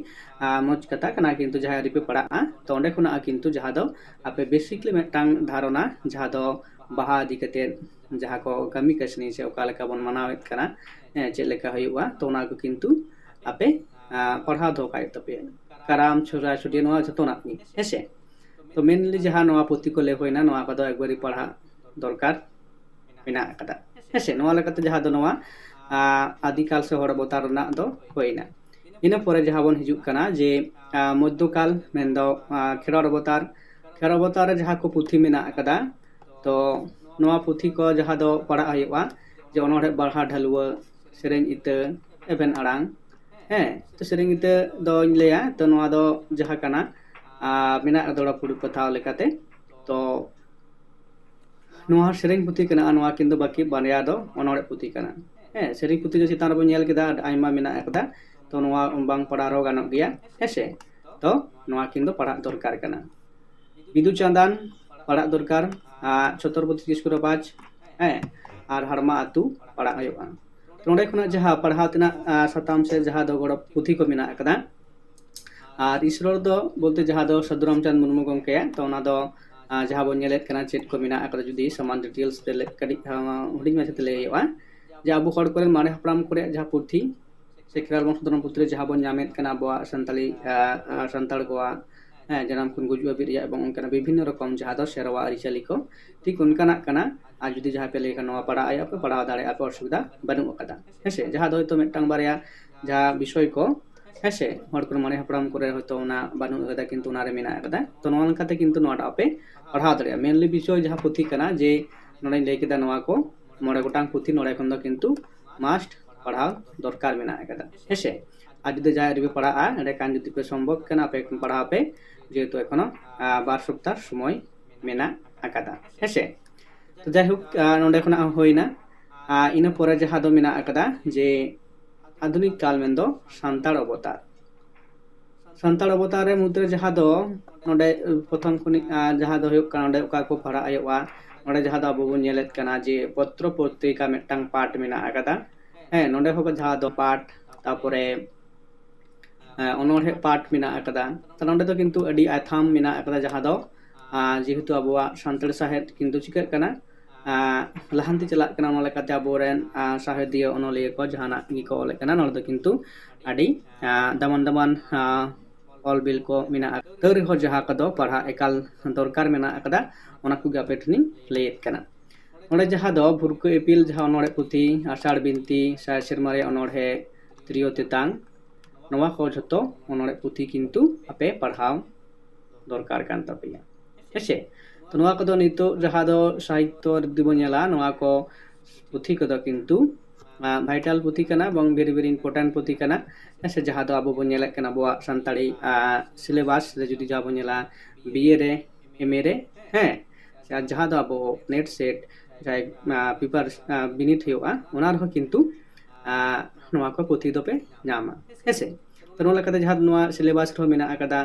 ᱟᱨ ᱢᱚᱡᱽ ᱠᱟᱛᱷᱟ ᱠᱟᱱᱟ, ᱠᱤᱱᱛᱩ ᱡᱟᱦᱟᱸᱭ ᱟᱹᱣᱨᱤ ᱯᱮ ᱯᱟᱲᱦᱟᱜᱼᱟ, ᱛᱚ ᱚᱸᱰᱮ ᱠᱷᱚᱱᱟᱜ ᱠᱤᱱᱛᱩ ᱡᱟᱦᱟᱸ ᱫᱚ ᱟᱯᱮ basically ᱢᱤᱫᱴᱟᱝ ᱫᱷᱟᱨᱚᱱᱟ, ᱡᱟᱦᱟᱸ ᱫᱚ ᱵᱟᱦᱟ ᱤᱫᱤ ᱠᱟᱛᱮᱫ ᱡᱟᱦᱟᱸ ᱠᱚ ᱠᱟᱹᱢᱤ ᱠᱟᱹᱥᱱᱤ ᱥᱮ ᱚᱠᱟ ᱞᱮᱠᱟ ᱵᱚᱱ ᱢᱟᱱᱟᱣᱮᱫ ᱠᱟᱱᱟ, ᱦᱮᱸ, ᱪᱮᱫ ᱞᱮᱠᱟ ᱦᱩᱭᱩᱜᱼᱟ, ᱛᱚ ᱚᱱᱟ ᱠᱚ ᱠᱤᱱᱛᱩ ᱟᱯᱮ, ᱟᱨ, ᱯᱟᱲᱦᱟᱣ ᱫᱚᱦᱚ ᱠᱟᱜ ᱦᱩᱭᱩᱜ ᱛᱟᱯᱮᱭᱟ᱾ ᱠᱟᱨᱟᱢ, ᱥᱚᱦᱨᱟᱭ, ᱪᱷᱩᱴᱤ, ᱱᱚᱣᱟ ᱡᱚᱛᱚᱱᱟᱜ ᱜᱮ, ᱦᱮᱸ ᱥᱮ? ᱛᱚ mainly ᱡᱟᱦᱟᱸ ᱱᱚᱣᱟ ᱯᱩᱛᱷᱤ ᱠᱚ ᱞᱟᱹᱭ ᱦᱩᱭᱱᱟ, ᱱᱚᱣᱟ ᱠᱚᱫᱚ ᱮᱠᱵᱟᱨᱮ ᱯᱟᱲᱦᱟᱜ ᱫᱚᱨᱠᱟᱨ ᱢᱮᱱᱟᱜ ᱟᱠᱟᱫᱟ, ᱦᱮᱸ ᱥᱮ? ᱱᱚᱣᱟ ᱞᱮᱠᱟᱛᱮ ᱡᱟᱦᱟᱸ ᱫᱚ ᱱᱚᱣᱟ, ᱟᱨ, ᱟᱫᱤᱠᱟᱞ ᱥᱮ ᱦᱚᱲ ᱚᱵᱚᱛᱟᱨ ᱨᱮᱱᱟᱜ ᱫᱚ ᱦᱩᱭᱱᱟ᱾ ᱤᱱᱟᱹ ᱯᱚᱨᱮ ᱡᱟᱦᱟᱸ ᱵᱚᱱ ᱦᱤᱡᱩᱜ ᱠᱟᱱᱟ ᱡᱮ, ᱟᱨ, ᱢᱚᱫᱽᱫᱷᱚᱠᱟᱞ, ᱢᱮᱱᱫᱚ, ᱟᱨ, ᱠᱷᱮᱨᱣᱟᱲ ᱚᱵᱚᱛᱟᱨ, ᱠᱷᱮᱨᱣᱟᱲ ᱚᱵᱚᱛᱟᱨ ᱨᱮ ᱡᱟᱦᱟᱸ ᱠᱚ ᱯᱩᱛᱷᱤ ᱢᱮᱱᱟᱜ ᱟᱠᱟᱫᱟ, ᱛᱚ ᱱᱚᱣᱟ ᱯᱩᱛᱷᱤ ᱠᱚ ᱡᱟᱦᱟᱸ ᱫᱚ ᱯᱟᱲᱦᱟᱜ ᱦᱩᱭᱩᱜᱼᱟ, ᱡᱮ ᱚᱱᱚᱬᱦᱮ ᱵᱟᱲᱦᱟ ᱰᱷᱟᱹᱞᱣᱟᱹ, ᱥᱮᱨᱮᱧ ᱤᱛᱟᱹ, ᱮᱵᱷᱮᱱ ᱟᱲᱟᱝ, ᱦᱮᱸ, ᱛᱚ ᱥᱮᱨᱮᱧ ᱤᱛᱟᱹ ᱫᱚᱧ ᱞᱟᱹᱭᱟ, ᱛᱚ ᱱᱚᱣᱟ ᱫᱚ ᱡᱟᱦᱟᱸ ᱠᱟᱱᱟ, ᱟᱨ, ᱢᱮᱱᱟᱜ ᱫᱚᱲᱚ ᱯᱩᱲ ᱯᱟᱛᱷᱟᱣ ᱞᱮᱠᱟᱛᱮ, ᱛᱚ ᱱᱚᱣᱟ ᱥᱮᱨᱮᱧ ᱯᱩᱛᱷᱤ ᱠᱟᱱᱟ, ᱟᱨ ᱱᱚᱣᱟ ᱠᱤᱱ ᱫᱚ ᱵᱟᱹᱠᱤ ᱵᱟᱨᱭᱟ ᱫᱚ ᱚᱱᱚᱬᱦᱮ ᱯᱩᱛᱷᱤ ᱠᱟᱱᱟ᱾ ᱦᱮᱸ, ᱥᱮᱨᱮᱧ ᱯᱩᱛᱷᱤ ᱫᱚ ᱪᱮᱛᱟᱱ ᱨᱮᱵᱚᱱ ᱧᱮᱞ ᱠᱮᱫᱟ, ᱟᱭᱢᱟ ᱢᱮᱱᱟᱜ ᱟᱠᱟᱫᱟ, ᱛᱚ ᱱᱚᱣᱟ ᱵᱟᱝ ᱯᱟᱲᱦᱟᱣ ᱨᱮᱦᱚᱸ ᱜᱟᱱᱚᱜ ᱜᱮᱭᱟ, ᱦᱮᱸ ᱥᱮ? ᱛᱚ ᱱᱚᱣᱟ ᱠᱤᱱ ᱫᱚ ᱯᱟᱲᱦᱟᱜ ᱫᱚᱨᱠᱟᱨ ᱠᱟᱱᱟ᱾ ᱵᱤᱫᱩ ᱪᱟᱸᱫᱟᱱ ᱯᱟᱲᱦᱟᱜ ᱫᱚᱨᱠᱟᱨ, ᱟᱨ ᱪᱷᱚᱛᱨᱚᱯᱚᱛᱤ ᱠᱤᱥᱠᱩ ᱨᱟᱯᱟᱡᱽ, ᱦᱮᱸ, ᱟᱨ ᱦᱟᱲᱢᱟ ᱟᱹᱛᱩ ᱯᱟᱲᱦᱟᱜ ᱦᱩᱭᱩᱜᱼᱟ᱾ ᱛᱚ ᱱᱚᱸᱰᱮ ᱠᱷᱚᱱᱟᱜ ᱡᱟᱦᱟᱸ ᱯᱟᱲᱦᱟᱣ ᱛᱮᱱᱟᱜ, ᱟᱨ ᱥᱟᱛᱟᱢ ᱥᱮ ᱡᱟᱦᱟᱸ ᱫᱚ ᱜᱚᱲᱚ ᱯᱩᱛᱷᱤ ᱠᱚ ᱢᱮᱱᱟᱜ ᱟᱠᱟᱫᱟ, ᱟᱨ ᱤᱥᱨᱚᱲ ᱫᱚ ᱵᱚᱞᱛᱮ ᱡᱟᱦᱟᱸ ᱫᱚ ᱥᱟᱹᱫᱷᱩ ᱨᱟᱢᱪᱟᱸᱫᱽ ᱢᱩᱨᱢᱩ ᱜᱚᱢᱠᱮᱭᱟᱜ, ᱛᱚ ᱚᱱᱟ ᱫᱚ, ᱟᱨ ᱡᱟᱦᱟᱸ ᱵᱚᱱ ᱧᱮᱞᱮᱫ ᱠᱟᱱᱟ ᱪᱮᱫ ᱠᱚ ᱢᱮᱱᱟᱜ ᱟᱠᱟᱫᱟ, ᱡᱩᱫᱤ ᱥᱚᱢᱟᱱ details ᱛᱮ ᱞᱟᱹᱭ, ᱠᱟᱹᱴᱤᱡ, ᱟᱨ ᱦᱩᱰᱤᱧ ᱢᱟᱪᱷᱟ ᱛᱮ ᱞᱟᱹᱭ ᱦᱩᱭᱩᱜᱼᱟ, ᱡᱮ ᱟᱵᱚ ᱦᱚᱲ ᱠᱚᱨᱮᱱ ᱢᱟᱨᱮ ᱦᱟᱯᱲᱟᱢ ᱠᱚᱨᱮ ᱡᱟᱦᱟᱸ ᱯᱩᱛᱷᱤ ᱥᱮ ᱠᱷᱮᱨᱣᱟᱲ ᱵᱚᱝᱥᱚᱫᱷᱚᱨᱚᱢ ᱯᱩᱛᱷᱤ ᱨᱮ ᱡᱟᱦᱟᱸ ᱵᱚᱱ ᱧᱟᱢᱮᱫ ᱠᱟᱱᱟ, ᱟᱵᱚᱣᱟᱜ ᱥᱟᱱᱛᱟᱲᱤ, ᱟᱨ, ᱟᱨ ᱥᱟᱱᱛᱟᱲ ᱠᱚᱣᱟᱜ, ᱦᱮᱸ, ᱡᱟᱱᱟᱢ ᱠᱷᱚᱱ ᱜᱩᱡᱩᱜ ᱦᱟᱹᱵᱤᱡ ᱨᱮᱭᱟᱜ ᱮᱵᱚᱝ ᱚᱱᱠᱟᱱᱟᱜ ᱵᱤᱵᱷᱤᱱᱱᱚ ᱨᱚᱠᱚᱢ ᱡᱟᱦᱟᱸ ᱫᱚ ᱥᱮᱨᱣᱟ ᱟᱹᱨᱤᱪᱟᱹᱞᱤ ᱠᱚ, ᱴᱷᱤᱠ ᱚᱱᱠᱟᱱᱟᱜ ᱠᱟᱱᱟ᱾ ᱟᱨ ᱡᱩᱫᱤ ᱡᱟᱦᱟᱸᱭ ᱯᱮ ᱞᱟᱹᱭ ᱠᱷᱟᱱ ᱱᱚᱣᱟ ᱯᱟᱲᱦᱟᱜ ᱟᱭᱟ ᱯᱮ, ᱯᱟᱲᱦᱟᱣ ᱫᱟᱲᱮᱭᱟᱜᱼᱟ ᱯᱮ, ᱚᱥᱩᱵᱤᱫᱷᱟ ᱵᱟᱹᱱᱩᱜ ᱟᱠᱟᱫᱟ, ᱦᱮᱸ ᱥᱮ? ᱡᱟᱦᱟᱸ ᱫᱚ ᱦᱚᱭᱛᱳ ᱢᱤᱫᱴᱟᱝ ᱵᱟᱨᱭᱟ ᱡᱟᱦᱟᱸ ᱵᱤᱥᱚᱭ ᱠᱚ, ᱦᱮᱸ ᱥᱮ, ᱦᱚᱲ ᱠᱚ ᱢᱟᱨᱮ ᱦᱟᱯᱲᱟᱢ ᱠᱚᱨᱮ ᱦᱚᱭᱛᱳ ᱚᱱᱟ ᱵᱟᱹᱱᱩᱜ ᱟᱠᱟᱫᱟ, ᱠᱤᱱᱛᱩ ᱚᱱᱟᱨᱮ ᱢᱮᱱᱟᱜ ᱟᱠᱟᱫᱟ᱾ ᱛᱚ ᱱᱚᱣᱟ ᱞᱮᱠᱟᱛᱮ ᱠᱤᱱᱛᱩ ᱱᱚᱣᱟᱴᱟᱜ ᱯᱮ ᱯᱟᱲᱦᱟᱣ ᱫᱟᱲᱮᱭᱟᱜᱼᱟ᱾ Mainly ᱵᱤᱥᱚᱭ ᱡᱟᱦᱟᱸ ᱯᱩᱛᱷᱤ ᱠᱟᱱᱟ, ᱡᱮ ᱱᱚᱰᱮᱧ ᱞᱟᱹᱭ ᱠᱮᱫᱟ, ᱱᱚᱣᱟ ᱠᱚ ᱢᱚᱬᱮ ᱜᱚᱴᱟᱝ ᱯᱩᱛᱷᱤ ᱱᱚᱰᱮ ᱠᱷᱚᱱ ᱫᱚ ᱠᱤᱱᱛᱩ must ᱯᱟᱲᱦᱟᱣ ᱫᱚᱨᱠᱟᱨ ᱢᱮᱱᱟᱜ ᱟᱠᱟᱫᱟ, ᱦᱮᱸ ᱥᱮ? ᱟᱨ ᱡᱩᱫᱤ ᱡᱟᱦᱟᱸᱭ ᱟᱹᱣᱨᱤ ᱯᱮ ᱯᱟᱲᱦᱟᱜᱼᱟ, ᱮᱸᱰᱮᱠᱷᱟᱱ ᱡᱩᱫᱤ ᱯᱮ ᱥᱚᱢᱵᱷᱚᱵ ᱠᱟᱱᱟ, ᱟᱯᱮ ᱯᱟᱲᱦᱟᱣ ᱯᱮ, ᱡᱮᱦᱮᱛᱩ ᱮᱠᱷᱚᱱᱚ, ᱟᱨ, ᱵᱟᱨ ᱥᱚᱯᱛᱟᱦ ᱥᱚᱢᱚᱭ ᱢᱮᱱᱟᱜ ᱟᱠᱟᱫᱟ, ᱦᱮᱸ ᱥᱮ? ᱛᱚ ᱡᱟᱭᱦᱳᱠ, ᱟᱨ ᱱᱚᱰᱮ ᱠᱷᱚᱱᱟᱜ ᱦᱚᱸ ᱦᱩᱭᱱᱟ᱾ ᱟᱨ ᱤᱱᱟᱹ ᱯᱚᱨᱮ ᱡᱟᱦᱟᱸ ᱫᱚ ᱢᱮᱱᱟᱜ ᱟᱠᱟᱫᱟ ᱡᱮ ᱟᱫᱷᱩᱱᱤᱠ ᱠᱟᱞ, ᱢᱮᱱᱫᱚ ᱥᱟᱱᱛᱟᱲ ᱚᱵᱚᱛᱟᱨ᱾ ᱥᱟᱱᱛᱟᱲ ᱚᱵᱚᱛᱟᱨ ᱨᱮ ᱢᱩᱫᱽᱨᱮ ᱡᱟᱦᱟᱸ ᱫᱚ ᱱᱚᱰᱮ ᱯᱨᱚᱛᱷᱚᱢ ᱠᱷᱚᱱᱤᱡ, ᱟᱨ ᱡᱟᱦᱟᱸ ᱫᱚ ᱦᱩᱭᱩᱜ ᱠᱟᱱᱟ, ᱱᱚᱰᱮ ᱚᱠᱟ ᱠᱚ ᱯᱟᱲᱦᱟᱜ ᱦᱩᱭᱩᱜᱼᱟ, ᱱᱚᱰᱮ ᱡᱟᱦᱟᱸ ᱫᱚ ᱟᱵᱚ ᱵᱚᱱ ᱧᱮᱞᱮᱫ ᱠᱟᱱᱟ ᱡᱮ ᱯᱚᱛᱨᱚ ᱯᱚᱛᱨᱤᱠᱟ ᱢᱤᱫᱴᱟᱝ part ᱢᱮᱱᱟᱜ ᱟᱠᱟᱫᱟ᱾ ᱦᱮᱸ, ᱱᱚᱰᱮ ᱦᱚᱸ ᱡᱟᱦᱟᱸ ᱫᱚ ᱯᱟᱴ, ᱛᱟᱯᱚᱨᱮ ᱮᱸ, ᱚᱱᱚᱬᱦᱮ ᱯᱟᱴ ᱢᱮᱱᱟᱜ ᱟᱠᱟᱫᱟ᱾ ᱛᱟᱦᱞᱮ ᱱᱚᱰᱮ ᱫᱚ ᱠᱤᱱᱛᱩ ᱟᱹᱰᱤ ᱟᱭᱛᱷᱟᱢ ᱢᱮᱱᱟᱜ ᱟᱠᱟᱫᱟ, ᱡᱟᱦᱟᱸ ᱫᱚ ᱟᱸ, ᱡᱮᱦᱮᱛᱩ ᱟᱵᱚᱣᱟᱜ ᱥᱟᱱᱛᱟᱲ ᱥᱟᱶᱦᱮᱫ ᱠᱤᱱᱛᱩ ᱪᱤᱠᱟᱹᱜ ᱠᱟᱱᱟ, ᱟᱸ, ᱞᱟᱦᱟᱱᱛᱤ ᱪᱟᱞᱟᱜ ᱠᱟᱱᱟ᱾ ᱚᱱᱟ ᱞᱮᱠᱟᱛᱮ ᱟᱵᱚᱨᱮᱱ ᱟᱸ, ᱥᱟᱶᱦᱮᱫᱤᱭᱟᱹ ᱚᱱᱚᱞᱤᱭᱟᱹ ᱠᱚ ᱡᱟᱦᱟᱱᱟᱜ ᱜᱮᱠᱚ ᱚᱞᱮᱫ ᱠᱟᱱᱟ, ᱱᱚᱰᱮ ᱫᱚ ᱠᱤᱱᱛᱩ ᱟᱹᱰᱤ ᱟᱸ, ᱫᱟᱢᱟᱱ ᱫᱟᱢᱟᱱ ᱟᱸ, ᱚᱞ ᱵᱤᱞ ᱠᱚ ᱢᱮᱱᱟᱜᱼᱟ᱾ ᱛᱟᱹᱣ ᱨᱮᱦᱚᱸ ᱡᱟᱦᱟᱸ ᱠᱚᱫᱚ ᱯᱟᱲᱦᱟᱜ ᱮᱠᱟᱞ ᱫᱚᱨᱠᱟᱨ ᱢᱮᱱᱟᱜ ᱟᱠᱟᱫᱟ, ᱚᱱᱟ ᱠᱚᱜᱮ ᱟᱯᱮ ᱴᱷᱮᱱᱤᱧ ᱞᱟᱹᱭᱮᱫ ᱠᱟᱱᱟ᱾ ᱱᱚᱰᱮ ᱡᱟᱦᱟᱸ ᱫᱚ ᱵᱷᱩᱨᱠᱟᱹ ᱤᱯᱤᱞ, ᱡᱟᱦᱟᱸ ᱚᱱᱚᱬᱦᱮ ᱯᱩᱛᱷᱤ, ᱟᱥᱟᱲ ᱵᱤᱱᱛᱤ, ᱥᱟᱭ ᱥᱮᱨᱢᱟ ᱨᱮᱭᱟᱜ ᱚᱱᱚᱬᱦᱮ, ᱛᱤᱨᱭᱳ ᱛᱮᱛᱟᱝ, ᱱᱚᱣᱟ ᱠᱚ ᱡᱷᱚᱛᱚ ᱚᱱᱚᱬᱦᱮ ᱯᱩᱛᱷᱤ ᱠᱤᱱᱛᱩ ᱟᱯᱮ ᱯᱟᱲᱦᱟᱣ ᱫᱚᱨᱠᱟᱨ ᱠᱟᱱ ᱛᱟᱯᱮᱭᱟ᱾ ᱦᱮᱸᱥᱮ? ᱛᱚ ᱱᱚᱣᱟ ᱠᱚᱫᱚ ᱱᱤᱛᱚᱜ ᱡᱟᱦᱟᱸ ᱫᱚ ᱥᱟᱦᱤᱛᱛᱚ ᱡᱩᱫᱤ ᱵᱚᱱ ᱧᱮᱞᱟ, ᱱᱚᱣᱟ ᱠᱚ ᱯᱩᱛᱷᱤ ᱠᱚᱫᱚ ᱠᱤᱱᱛᱩ ᱟᱸ, vital ᱯᱩᱛᱷᱤ ᱠᱟᱱᱟ, ᱵᱟᱝ very very important ᱯᱩᱛᱷᱤ ᱠᱟᱱᱟ᱾ ᱦᱮᱸ ᱥᱮ, ᱡᱟᱦᱟᱸ ᱫᱚ ᱟᱵᱚ ᱵᱚᱱ ᱧᱮᱞᱮᱫ ᱠᱟᱱᱟ ᱟᱵᱚᱣᱟᱜ ᱥᱟᱱᱛᱟᱲᱤ ᱟᱸ, syllabus ᱨᱮ ᱡᱩᱫᱤ ᱡᱟᱦᱟᱸ ᱵᱚᱱ ᱧᱮᱞᱟ, ᱵᱤ ᱮ ᱨᱮ, ᱮᱢ ᱮ ᱨᱮ, ᱦᱮᱸ, ᱟᱨ ᱡᱟᱦᱟᱸ ᱫᱚ ᱟᱵᱚ ᱱᱮᱴ ᱥᱮᱴ ᱡᱟᱦᱟᱸᱭ ᱟᱸ, ᱯᱮᱯᱟᱨ ᱟᱸ, ᱵᱤᱱᱤᱰ ᱦᱩᱭᱩᱜᱼᱟ, ᱚᱱᱟ ᱨᱮᱦᱚᱸ ᱠᱤᱱᱛᱩ ᱟᱸ, ᱱᱚᱣᱟ ᱠᱚ ᱯᱩᱛᱷᱤ ᱫᱚᱯᱮ ᱧᱟᱢᱟ᱾ ᱦᱮᱸ ᱥᱮ? ᱛᱚ ᱱᱚᱣᱟ ᱞᱮᱠᱟᱛᱮ ᱡᱟᱦᱟᱸ ᱱᱚᱣᱟ syllabus ᱨᱮᱦᱚᱸ ᱢᱮᱱᱟᱜ ᱟᱠᱟᱫᱟ,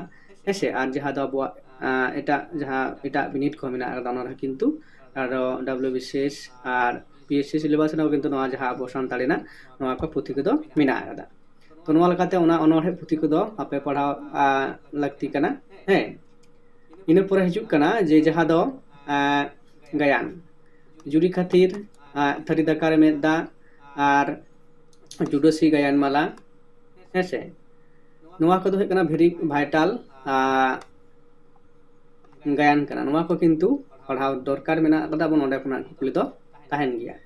ᱦᱮᱸ ᱥᱮ, ᱟᱨ ᱡᱟᱦᱟᱸ ᱫᱚ ᱟᱵᱚᱣᱟᱜ ᱟᱸ, ᱮᱴᱟᱜ ᱡᱟᱦᱟᱸ ᱮᱴᱟᱜ ᱵᱤᱱᱤᱰ ᱠᱚ ᱢᱮᱱᱟᱜ ᱟᱠᱟᱫᱟ, ᱚᱱᱟ ᱨᱮᱦᱚᱸ ᱠᱤᱱᱛᱩ ᱟᱨᱚ ᱰᱟᱵᱞᱤᱭᱩ ᱵᱤ ᱥᱤ ᱮᱥ ᱟᱨ ᱯᱤ ᱮᱥ ᱥᱤ syllabus ᱨᱮᱦᱚᱸ ᱠᱤᱱᱛᱩ ᱱᱚᱣᱟ ᱡᱟᱦᱟᱸ ᱟᱵᱚ ᱥᱟᱱᱛᱟᱲᱤ ᱨᱮᱱᱟᱜ ᱱᱚᱣᱟ ᱠᱚ ᱯᱩᱛᱷᱤ ᱠᱚᱫᱚ ᱢᱮᱱᱟᱜ ᱟᱠᱟᱫᱟ᱾ ᱛᱚ ᱱᱚᱣᱟ ᱞᱮᱠᱟᱛᱮ ᱚᱱᱟ ᱚᱱᱚᱬᱦᱮ ᱯᱩᱛᱷᱤ ᱠᱚᱫᱚ ᱟᱯᱮ ᱯᱟᱲᱦᱟᱣ ᱟᱸ, ᱞᱟᱹᱠᱛᱤ ᱠᱟᱱᱟ᱾ ᱦᱮᱸ, ᱤᱱᱟᱹ ᱯᱚᱨᱮ ᱦᱤᱡᱩᱜ ᱠᱟᱱᱟ ᱡᱮ ᱡᱟᱦᱟᱸ ᱫᱚ ᱟᱸ, ᱜᱟᱭᱟᱱ, ᱡᱩᱨᱤ ᱠᱷᱟᱹᱛᱤᱨ, ᱟᱸ, ᱛᱷᱟᱹᱨᱤ ᱫᱟᱠᱟ ᱨᱮ ᱢᱮᱫ ᱫᱟᱜ, ᱟᱨ ᱡᱩᱰᱟᱹᱥᱤ ᱜᱟᱭᱟᱱ ᱢᱟᱞᱟ, ᱦᱮᱸ ᱥᱮ, ᱱᱚᱣᱟ ᱠᱚᱫᱚ ᱦᱩᱭᱩᱜ ᱠᱟᱱᱟ very vital ᱟᱸ, ᱜᱟᱭᱟᱱ ᱠᱟᱱᱟ᱾ ᱱᱚᱣᱟ ᱠᱚ ᱠᱤᱱᱛᱩ ᱯᱟᱲᱦᱟᱣ ᱫᱚᱨᱠᱟᱨ ᱢᱮᱱᱟᱜ ᱟᱠᱟᱫᱟ, ᱟᱵᱚ ᱱᱚᱰᱮ ᱠᱷᱚᱱᱟᱜ ᱠᱩᱠᱞᱤ ᱫᱚ ᱛᱟᱦᱮᱱ ᱜᱮᱭᱟ᱾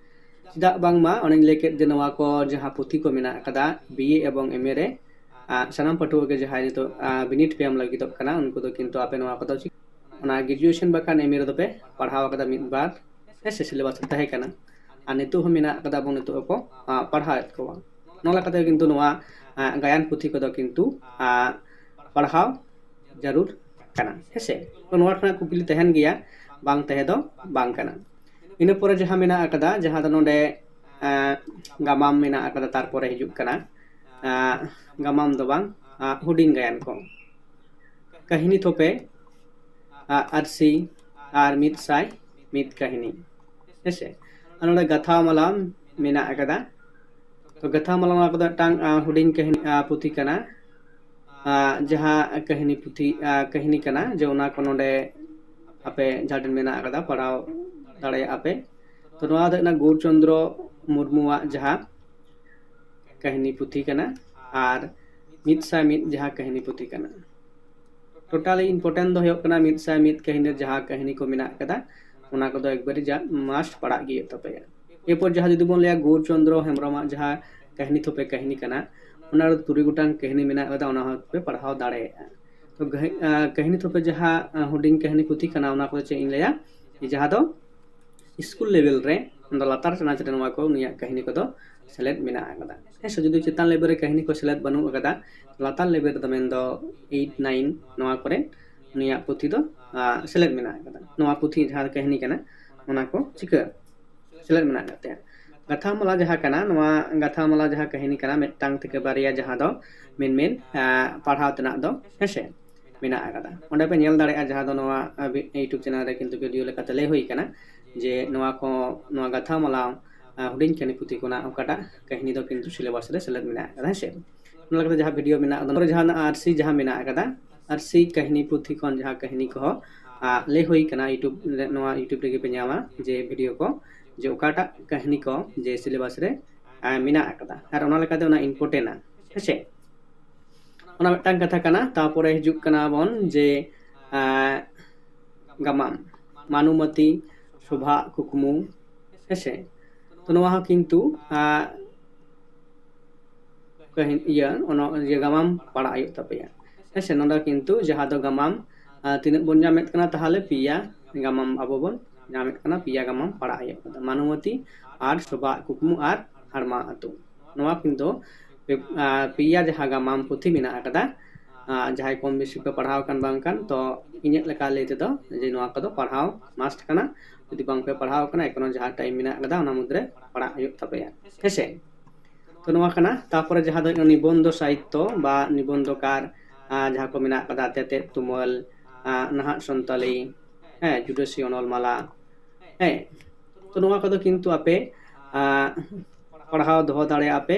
ᱪᱮᱫᱟᱜ ᱵᱟᱝᱢᱟ ᱚᱱᱮᱧ ᱞᱟᱹᱭ ᱠᱮᱫ ᱡᱮ ᱱᱚᱣᱟ ᱠᱚ ᱡᱟᱦᱟᱸ ᱯᱩᱛᱷᱤ ᱠᱚ ᱢᱮᱱᱟᱜ ᱟᱠᱟᱫᱟ ᱵᱤ ᱮ ᱮᱵᱚᱝ ᱮᱢ ᱮ ᱨᱮ, ᱟᱸ, ᱥᱟᱱᱟᱢ ᱯᱟᱹᱴᱷᱩᱣᱟᱹ ᱜᱮ ᱡᱟᱦᱟᱸᱭ ᱱᱤᱛᱚᱜ ᱟᱸ, ᱵᱤᱱᱤᱰ ᱯᱮ ᱮᱢ ᱞᱟᱹᱜᱤᱫᱚᱜ ᱠᱟᱱᱟ, ᱩᱱᱠᱩ ᱫᱚ ᱠᱤᱱᱛᱩ ᱟᱯᱮ ᱱᱚᱣᱟ ᱠᱚᱫᱚ ᱪᱮᱫ, ᱚᱱᱟ ᱜᱨᱮᱡᱩᱭᱮᱥᱚᱱ ᱵᱟᱠᱷᱟᱱ ᱮᱢ ᱮ ᱨᱮᱫᱚ ᱯᱮ ᱯᱟᱲᱦᱟᱣ ᱟᱠᱟᱫᱟ ᱢᱤᱫ ᱵᱟᱨ, ᱦᱮᱸ ᱥᱮ, syllabus ᱨᱮ ᱛᱟᱦᱮᱸ ᱠᱟᱱᱟ, ᱟᱨ ᱱᱤᱛᱚᱜ ᱦᱚᱸ ᱢᱮᱱᱟᱜ ᱟᱠᱟᱫᱟ ᱮᱵᱚᱝ ᱱᱤᱛᱚᱜ ᱦᱚᱸᱠᱚ ᱟᱸ, ᱯᱟᱲᱦᱟᱣᱮᱫ ᱠᱚᱣᱟ᱾ ᱱᱚᱣᱟ ᱞᱮᱠᱟᱛᱮ ᱠᱤᱱᱛᱩ ᱱᱚᱣᱟ ᱟᱸ, ᱜᱟᱭᱟᱱ ᱯᱩᱛᱷᱤ ᱠᱚᱫᱚ ᱠᱤᱱᱛᱩ ᱟᱸ, ᱯᱟᱲᱦᱟᱣ ᱡᱟᱹᱨᱩᱲ ᱠᱟᱱᱟ, ᱦᱮᱸ ᱥᱮ᱾ ᱛᱚ ᱱᱚᱣᱟ ᱨᱮᱱᱟᱜ ᱠᱩᱠᱞᱤ ᱛᱟᱦᱮᱱ ᱜᱮᱭᱟ, ᱵᱟᱝ ᱛᱟᱦᱮᱸ ᱫᱚ ᱵᱟᱝ ᱠᱟᱱᱟ᱾ ᱤᱱᱟᱹ ᱯᱚᱨᱮ ᱡᱟᱦᱟᱸ ᱢᱮᱱᱟᱜ ᱟᱠᱟᱫᱟ, ᱡᱟᱦᱟᱸ ᱫᱚ ᱱᱚᱰᱮ ᱟᱸ, ᱜᱟᱢᱟᱢ ᱢᱮᱱᱟᱜ ᱟᱠᱟᱫᱟ, ᱛᱟᱨᱯᱚᱨᱮ ᱦᱤᱡᱩᱜ ᱠᱟᱱᱟ ᱟᱸ, ᱜᱟᱢᱟᱢ ᱫᱚ ᱵᱟᱝ, ᱟᱸ, ᱦᱩᱰᱤᱧ ᱜᱟᱭᱟᱱ ᱠᱚ, ᱠᱟᱹᱦᱱᱤ ᱛᱷᱚᱯᱮ, ᱟᱸ, ᱟᱨᱥᱤ, ᱟᱨ ᱢᱤᱫ ᱥᱟᱭ ᱢᱤᱫ ᱠᱟᱹᱦᱱᱤ, ᱦᱮᱸ ᱥᱮ᱾ ᱟᱨ ᱱᱚᱰᱮ ᱜᱟᱛᱷᱟᱣ ᱢᱟᱞᱟ ᱢᱮᱱᱟᱜ ᱟᱠᱟᱫᱟ, ᱜᱟᱛᱷᱟ ᱢᱟᱞᱟ, ᱱᱚᱣᱟ ᱠᱚᱫᱚ ᱢᱤᱫᱴᱟᱝ ᱟᱸ, ᱦᱩᱰᱤᱧ ᱠᱟᱹᱦᱱᱤ ᱟᱸ, ᱯᱩᱛᱷᱤ ᱠᱟᱱᱟ᱾ ᱟᱸ, ᱡᱟᱦᱟᱸ ᱠᱟᱹᱦᱱᱤ ᱯᱩᱛᱷᱤ ᱟᱸ, ᱠᱟᱹᱦᱱᱤ ᱠᱟᱱᱟ, ᱡᱮ ᱚᱱᱟ ᱠᱚ ᱱᱚᱰᱮ ᱟᱯᱮ ᱡᱟᱦᱟᱸ ᱴᱷᱮᱱ ᱢᱮᱱᱟᱜ ᱟᱠᱟᱫᱟ, ᱯᱟᱲᱦᱟᱣ ᱫᱟᱲᱮᱭᱟᱜᱼᱟ ᱯᱮ᱾ ᱛᱚ ᱱᱚᱣᱟ ᱫᱚ ᱦᱩᱭᱩᱜ ᱠᱟᱱᱟ ᱜᱳᱨᱪᱚᱱᱫᱨᱚ ᱢᱩᱨᱢᱩᱣᱟᱜ ᱡᱟᱦᱟᱸ ᱠᱟᱹᱦᱱᱤ ᱯᱩᱛᱷᱤ ᱠᱟᱱᱟ ᱟᱨ ᱢᱤᱫ ᱥᱟᱭ ᱢᱤᱫ ᱡᱟᱦᱟᱸ ᱠᱟᱹᱦᱱᱤ ᱯᱩᱛᱷᱤ ᱠᱟᱱᱟ᱾ Totally important ᱫᱚ ᱦᱩᱭᱩᱜ ᱠᱟᱱᱟ ᱢᱤᱫ ᱥᱟᱭ ᱢᱤᱫ ᱠᱟᱹᱦᱱᱤ ᱨᱮ ᱡᱟᱦᱟᱸ ᱠᱟᱹᱦᱱᱤ ᱠᱚ ᱢᱮᱱᱟᱜ ᱟᱠᱟᱫᱟ, ᱚᱱᱟ ᱠᱚᱫᱚ ᱮᱠᱵᱟᱨᱮ ᱡᱟ must ᱯᱟᱲᱟᱜ ᱜᱮ ᱦᱩᱭᱩᱜ ᱛᱟᱯᱮᱭᱟ᱾ ᱮᱨᱯᱚᱨ ᱡᱟᱦᱟᱸ ᱡᱩᱫᱤ ᱵᱚᱱ ᱞᱟᱹᱭᱟ ᱜᱳᱨᱪᱚᱱᱫᱨᱚ ᱦᱮᱢᱵᱨᱚᱢᱟᱜ ᱡᱟᱦᱟᱸ ᱠᱟᱹᱦᱱᱤ ᱛᱷᱚᱯᱮ ᱠᱟᱹᱦᱱᱤ ᱠᱟᱱᱟ, ᱚᱱᱟ ᱨᱮ ᱛᱩᱨᱩᱭ ᱜᱚᱴᱟᱝ ᱠᱟᱹᱦᱱᱤ ᱢᱮᱱᱟᱜ ᱟᱠᱟᱫᱟ, ᱚᱱᱟ ᱦᱚᱸ ᱯᱮ ᱯᱟᱲᱦᱟᱣ ᱫᱟᱲᱮᱭᱟᱜᱼᱟ᱾ ᱛᱚ ᱜᱟᱹᱦᱤ-, ᱟᱸ, ᱠᱟᱹᱦᱱᱤ ᱛᱷᱚᱯᱮ ᱡᱟᱦᱟᱸ ᱟᱸ, ᱦᱩᱰᱤᱧ ᱠᱟᱹᱦᱱᱤ ᱯᱩᱛᱷᱤ ᱠᱟᱱᱟ, ᱚᱱᱟ ᱠᱚᱫᱚ ᱪᱮᱫ ᱤᱧ ᱞᱟᱹᱭᱟ, ᱡᱟᱦᱟᱸ ᱫᱚ ᱥᱠᱩᱞ ᱞᱮᱵᱮᱞ ᱨᱮ, ᱚᱱᱟ ᱫᱚ ᱞᱟᱛᱟᱨ ᱪᱟᱱᱟᱪ ᱨᱮ ᱱᱚᱣᱟ ᱠᱚ ᱩᱱᱤᱭᱟᱜ ᱠᱟᱹᱦᱱᱤ ᱠᱚᱫᱚ ᱥᱮᱞᱮᱫ ᱢᱮᱱᱟᱜ ᱟᱠᱟᱫᱟ᱾ ᱦᱮᱸ ᱥᱮ, ᱡᱩᱫᱤ ᱪᱮᱛᱟᱱ ᱞᱮᱵᱮᱞ ᱨᱮ ᱠᱟᱹᱦᱱᱤ ᱠᱚ ᱥᱮᱞᱮᱫ ᱵᱟᱹᱱᱩᱜ ᱟᱠᱟᱫᱟ, ᱞᱟᱛᱟᱨ ᱞᱮᱵᱮᱞ ᱨᱮᱫᱚ ᱢᱮᱱᱫᱚ ᱮᱭᱤᱴ ᱱᱟᱭᱤᱱ ᱱᱚᱣᱟ ᱠᱚᱨᱮ ᱩᱱᱤᱭᱟᱜ ᱯᱩᱛᱷᱤ ᱫᱚ ᱟᱸ, ᱥᱮᱞᱮᱫ ᱢᱮᱱᱟᱜ ᱟᱠᱟᱫᱟ᱾ ᱱᱚᱣᱟ ᱯᱩᱛᱷᱤ ᱡᱟᱦᱟᱸ ᱠᱟᱹᱦᱱᱤ ᱠᱟᱱᱟ, ᱚᱱᱟ ᱠᱚ ᱪᱤᱠᱟᱹ ᱥᱮᱞᱮᱫ ᱢᱮᱱᱟᱜ ᱟᱠᱟᱫ ᱛᱟᱭᱟ᱾ ᱜᱟᱛᱷᱟ ᱢᱟᱞᱟ ᱡᱟᱦᱟᱸ ᱠᱟᱱᱟ, ᱱᱚᱣᱟ ᱜᱟᱛᱷᱟ ᱢᱟᱞᱟ ᱡᱟᱦᱟᱸ ᱠᱟᱹᱦᱱᱤ ᱠᱟᱱᱟ, ᱢᱤᱫᱴᱟᱝ ᱛᱷᱮᱠᱮ ᱵᱟᱨᱭᱟ ᱡᱟᱦᱟᱸ ᱫᱚ ᱢᱮᱱᱢᱮᱱ ᱟᱸ, ᱯᱟᱲᱦᱟᱣ ᱛᱮᱱᱟᱜ ᱫᱚ ᱦᱮᱸᱥᱮ ᱢᱮᱱᱟᱜ ᱟᱠᱟᱫᱟ᱾ ᱚᱸᱰᱮ ᱯᱮ ᱧᱮᱞ ᱫᱟᱲᱮᱭᱟᱜᱼᱟ, ᱡᱟᱦᱟᱸ ᱫᱚ ᱱᱚᱣᱟ ᱟᱸ, ᱵᱤ-, YouTube ᱪᱮᱱᱮᱞ ᱨᱮ ᱠᱤᱱᱛᱩ ᱵᱷᱤᱰᱤᱭᱳ ᱞᱮᱠᱟᱛᱮ ᱞᱟᱹᱭ ᱦᱩᱭ ᱟᱠᱟᱱᱟ ᱡᱮ ᱱᱚᱣᱟ ᱠᱚ, ᱱᱚᱣᱟ ᱜᱟᱛᱷᱟ ᱢᱟᱞᱟ ᱟᱸ, ᱦᱩᱰᱤᱧ ᱠᱟᱹᱦᱱᱤ ᱯᱩᱛᱷᱤ ᱠᱷᱚᱱᱟᱜ ᱚᱠᱟᱴᱟᱜ ᱠᱟᱹᱦᱱᱤ ᱫᱚ ᱠᱤᱱᱛᱩ ᱥᱤᱞᱮᱵᱟᱥ ᱨᱮ ᱥᱮᱞᱮᱫ ᱢᱮᱱᱟᱜ ᱟᱠᱟᱫᱟ ᱦᱮᱸᱥᱮ᱾ ᱚᱱᱟ ᱞᱮᱠᱟᱛᱮ ᱡᱟᱦᱟᱸ ᱵᱷᱤᱰᱤᱭᱳ ᱢᱮᱱᱟᱜ ᱟᱠᱟᱫᱟ, ᱱᱚᱰᱮ ᱡᱟᱦᱟᱸ ᱟᱨᱥᱤ ᱡᱟᱦᱟᱸ ᱢᱮᱱᱟᱜ ᱟᱠᱟᱫᱟ, ᱟᱨᱥᱤ ᱠᱟᱹᱦᱱᱤ ᱯᱩᱛᱷᱤ ᱠᱷᱚᱱ ᱡᱟᱦᱟᱸ ᱠᱟᱹᱦᱱᱤ ᱠᱚᱦᱚᱸ ᱟᱸ, ᱞᱟᱹᱭ ᱦᱩᱭ ᱟᱠᱟᱱᱟ YouTube ᱨᱮ, ᱱᱚᱣᱟ YouTube ᱨᱮᱜᱮ ᱯᱮ ᱧᱟᱢᱟ ᱡᱮ ᱵᱷᱤᱰᱤᱭᱳ ᱠᱚ, ᱡᱮ ᱚᱠᱟᱴᱟᱜ ᱠᱟᱹᱦᱱᱤ ᱠᱚ ᱡᱮ ᱥᱤᱞᱮᱵᱟᱥ ᱨᱮ ᱟᱸ, ᱢᱮᱱᱟᱜ ᱟᱠᱟᱫᱟ ᱟᱨ ᱚᱱᱟ ᱞᱮᱠᱟᱛᱮ ᱚᱱᱟ ᱤᱢᱯᱚᱨᱴᱮᱱᱴᱼᱟ ᱦᱮᱸᱥᱮ᱾ ᱚᱱᱟ ᱢᱤᱫᱴᱟᱝ ᱠᱟᱛᱷᱟ ᱠᱟᱱᱟ᱾ ᱛᱟᱨᱯᱚᱨᱮ ᱦᱤᱡᱩᱜ ᱠᱟᱱᱟ ᱵᱚᱱ ᱡᱮ ᱟᱸ, ᱜᱟᱢᱟᱢ, ᱢᱟᱱᱩᱢᱟᱹᱛᱤ, ᱥᱚᱵᱷᱟᱜ ᱠᱩᱠᱢᱩ ᱦᱮᱸᱥᱮ᱾ ᱛᱚ ᱱᱚᱣᱟ ᱦᱚᱸ ᱠᱤᱱᱛᱩ ᱟᱸ, ᱠᱟᱹᱦᱤ-, ᱤᱭᱟᱹ, ᱚᱱᱟ ᱤᱭᱟᱹ ᱜᱟᱢᱟᱢ ᱯᱟᱲᱟᱜ ᱦᱩᱭᱩᱜ ᱛᱟᱯᱮᱭᱟ ᱦᱮᱸᱥᱮ᱾ ᱱᱚᱰᱮ ᱠᱤᱱᱛᱩ ᱡᱟᱦᱟᱸ ᱫᱚ ᱜᱟᱢᱟᱢ ᱟᱸ, ᱛᱤᱱᱟᱹᱜ ᱵᱚᱱ ᱧᱟᱢᱮᱫ ᱠᱟᱱᱟ, ᱛᱟᱦᱚᱞᱮ ᱯᱮᱭᱟ ᱜᱟᱢᱟᱢ ᱟᱵᱚ ᱵᱚᱱ ᱧᱟᱢᱮᱫ ᱠᱟᱱᱟ, ᱯᱮᱭᱟ ᱜᱟᱢᱟᱢ ᱯᱟᱲᱟᱜ ᱦᱩᱭᱩᱜ ᱠᱟᱱᱟ, ᱢᱟᱱᱩᱢᱟᱹᱛᱤ, ᱟᱨ ᱥᱚᱵᱷᱟᱜ ᱠᱩᱠᱢᱩ ᱟᱨ ᱦᱟᱲᱢᱟ ᱟᱹᱛᱩ᱾ ᱱᱚᱣᱟ ᱠᱤᱱᱛᱩ ᱯᱮ-, ᱟᱸ, ᱯᱮᱭᱟ ᱡᱟᱦᱟᱸ ᱜᱟᱢᱟᱢ ᱯᱩᱛᱷᱤ ᱢᱮᱱᱟᱜ ᱟᱠᱟᱫᱟ, ᱟᱸ, ᱡᱟᱦᱟᱸᱭ ᱠᱚᱢ ᱵᱮᱥᱤ ᱯᱮ ᱯᱟᱲᱦᱟᱣ ᱟᱠᱟᱱ ᱵᱟᱝ ᱠᱟᱱ, ᱛᱚ ᱤᱧᱟᱹᱜ ᱞᱮᱠᱟ ᱞᱟᱹᱭ ᱛᱮᱫᱚ ᱡᱮ ᱱᱚᱣᱟ ᱠᱚᱫᱚ ᱯᱟᱲᱦᱟᱣ must ᱠᱟᱱᱟ᱾ ᱡᱩᱫᱤ ᱵᱟᱝ ᱯᱮ ᱯᱟᱲᱦᱟᱣ ᱟᱠᱟᱱᱟ, ᱮᱠᱷᱚᱱᱳ ᱡᱟᱦᱟᱸ time ᱢᱮᱱᱟᱜ ᱟᱠᱟᱫᱟ, ᱚᱱᱟ ᱢᱩᱫᱽᱨᱮ ᱯᱟᱲᱦᱟᱜ ᱦᱩᱭᱩᱜ ᱛᱟᱯᱮᱭᱟ ᱦᱮᱸᱥᱮ᱾ ᱛᱚ ᱱᱚᱣᱟ ᱠᱟᱱᱟ᱾ ᱛᱟᱨᱯᱚᱨᱮ ᱡᱟᱦᱟᱸ ᱫᱚ ᱱᱤᱵᱚᱱᱫᱚ ᱥᱟᱦᱤᱛᱛᱚ ᱵᱟ ᱱᱤᱵᱚᱱᱫᱚᱠᱟᱨ, ᱟᱸ, ᱡᱟᱦᱟᱸ ᱠᱚ ᱢᱮᱱᱟᱜ ᱟᱠᱟᱫᱟ, ᱛᱮᱛᱮᱫ ᱛᱩᱢᱟᱹᱞ, ᱟᱸ, ᱱᱟᱦᱟᱜ ᱥᱟᱱᱛᱟᱞᱤ, ᱦᱮᱸ, ᱡᱩᱰᱟᱹᱥᱤ ᱚᱱᱚᱞ ᱢᱟᱞᱟ, ᱦᱮᱸ᱾ ᱛᱚ ᱱᱚᱣᱟ ᱠᱚᱫᱚ ᱠᱤᱱᱛᱩ ᱟᱯᱮ, ᱟᱸ, ᱯᱟᱲᱦᱟᱣ ᱫᱚᱦᱚ ᱫᱟᱲᱮᱭᱟᱜᱼᱟ ᱯᱮ᱾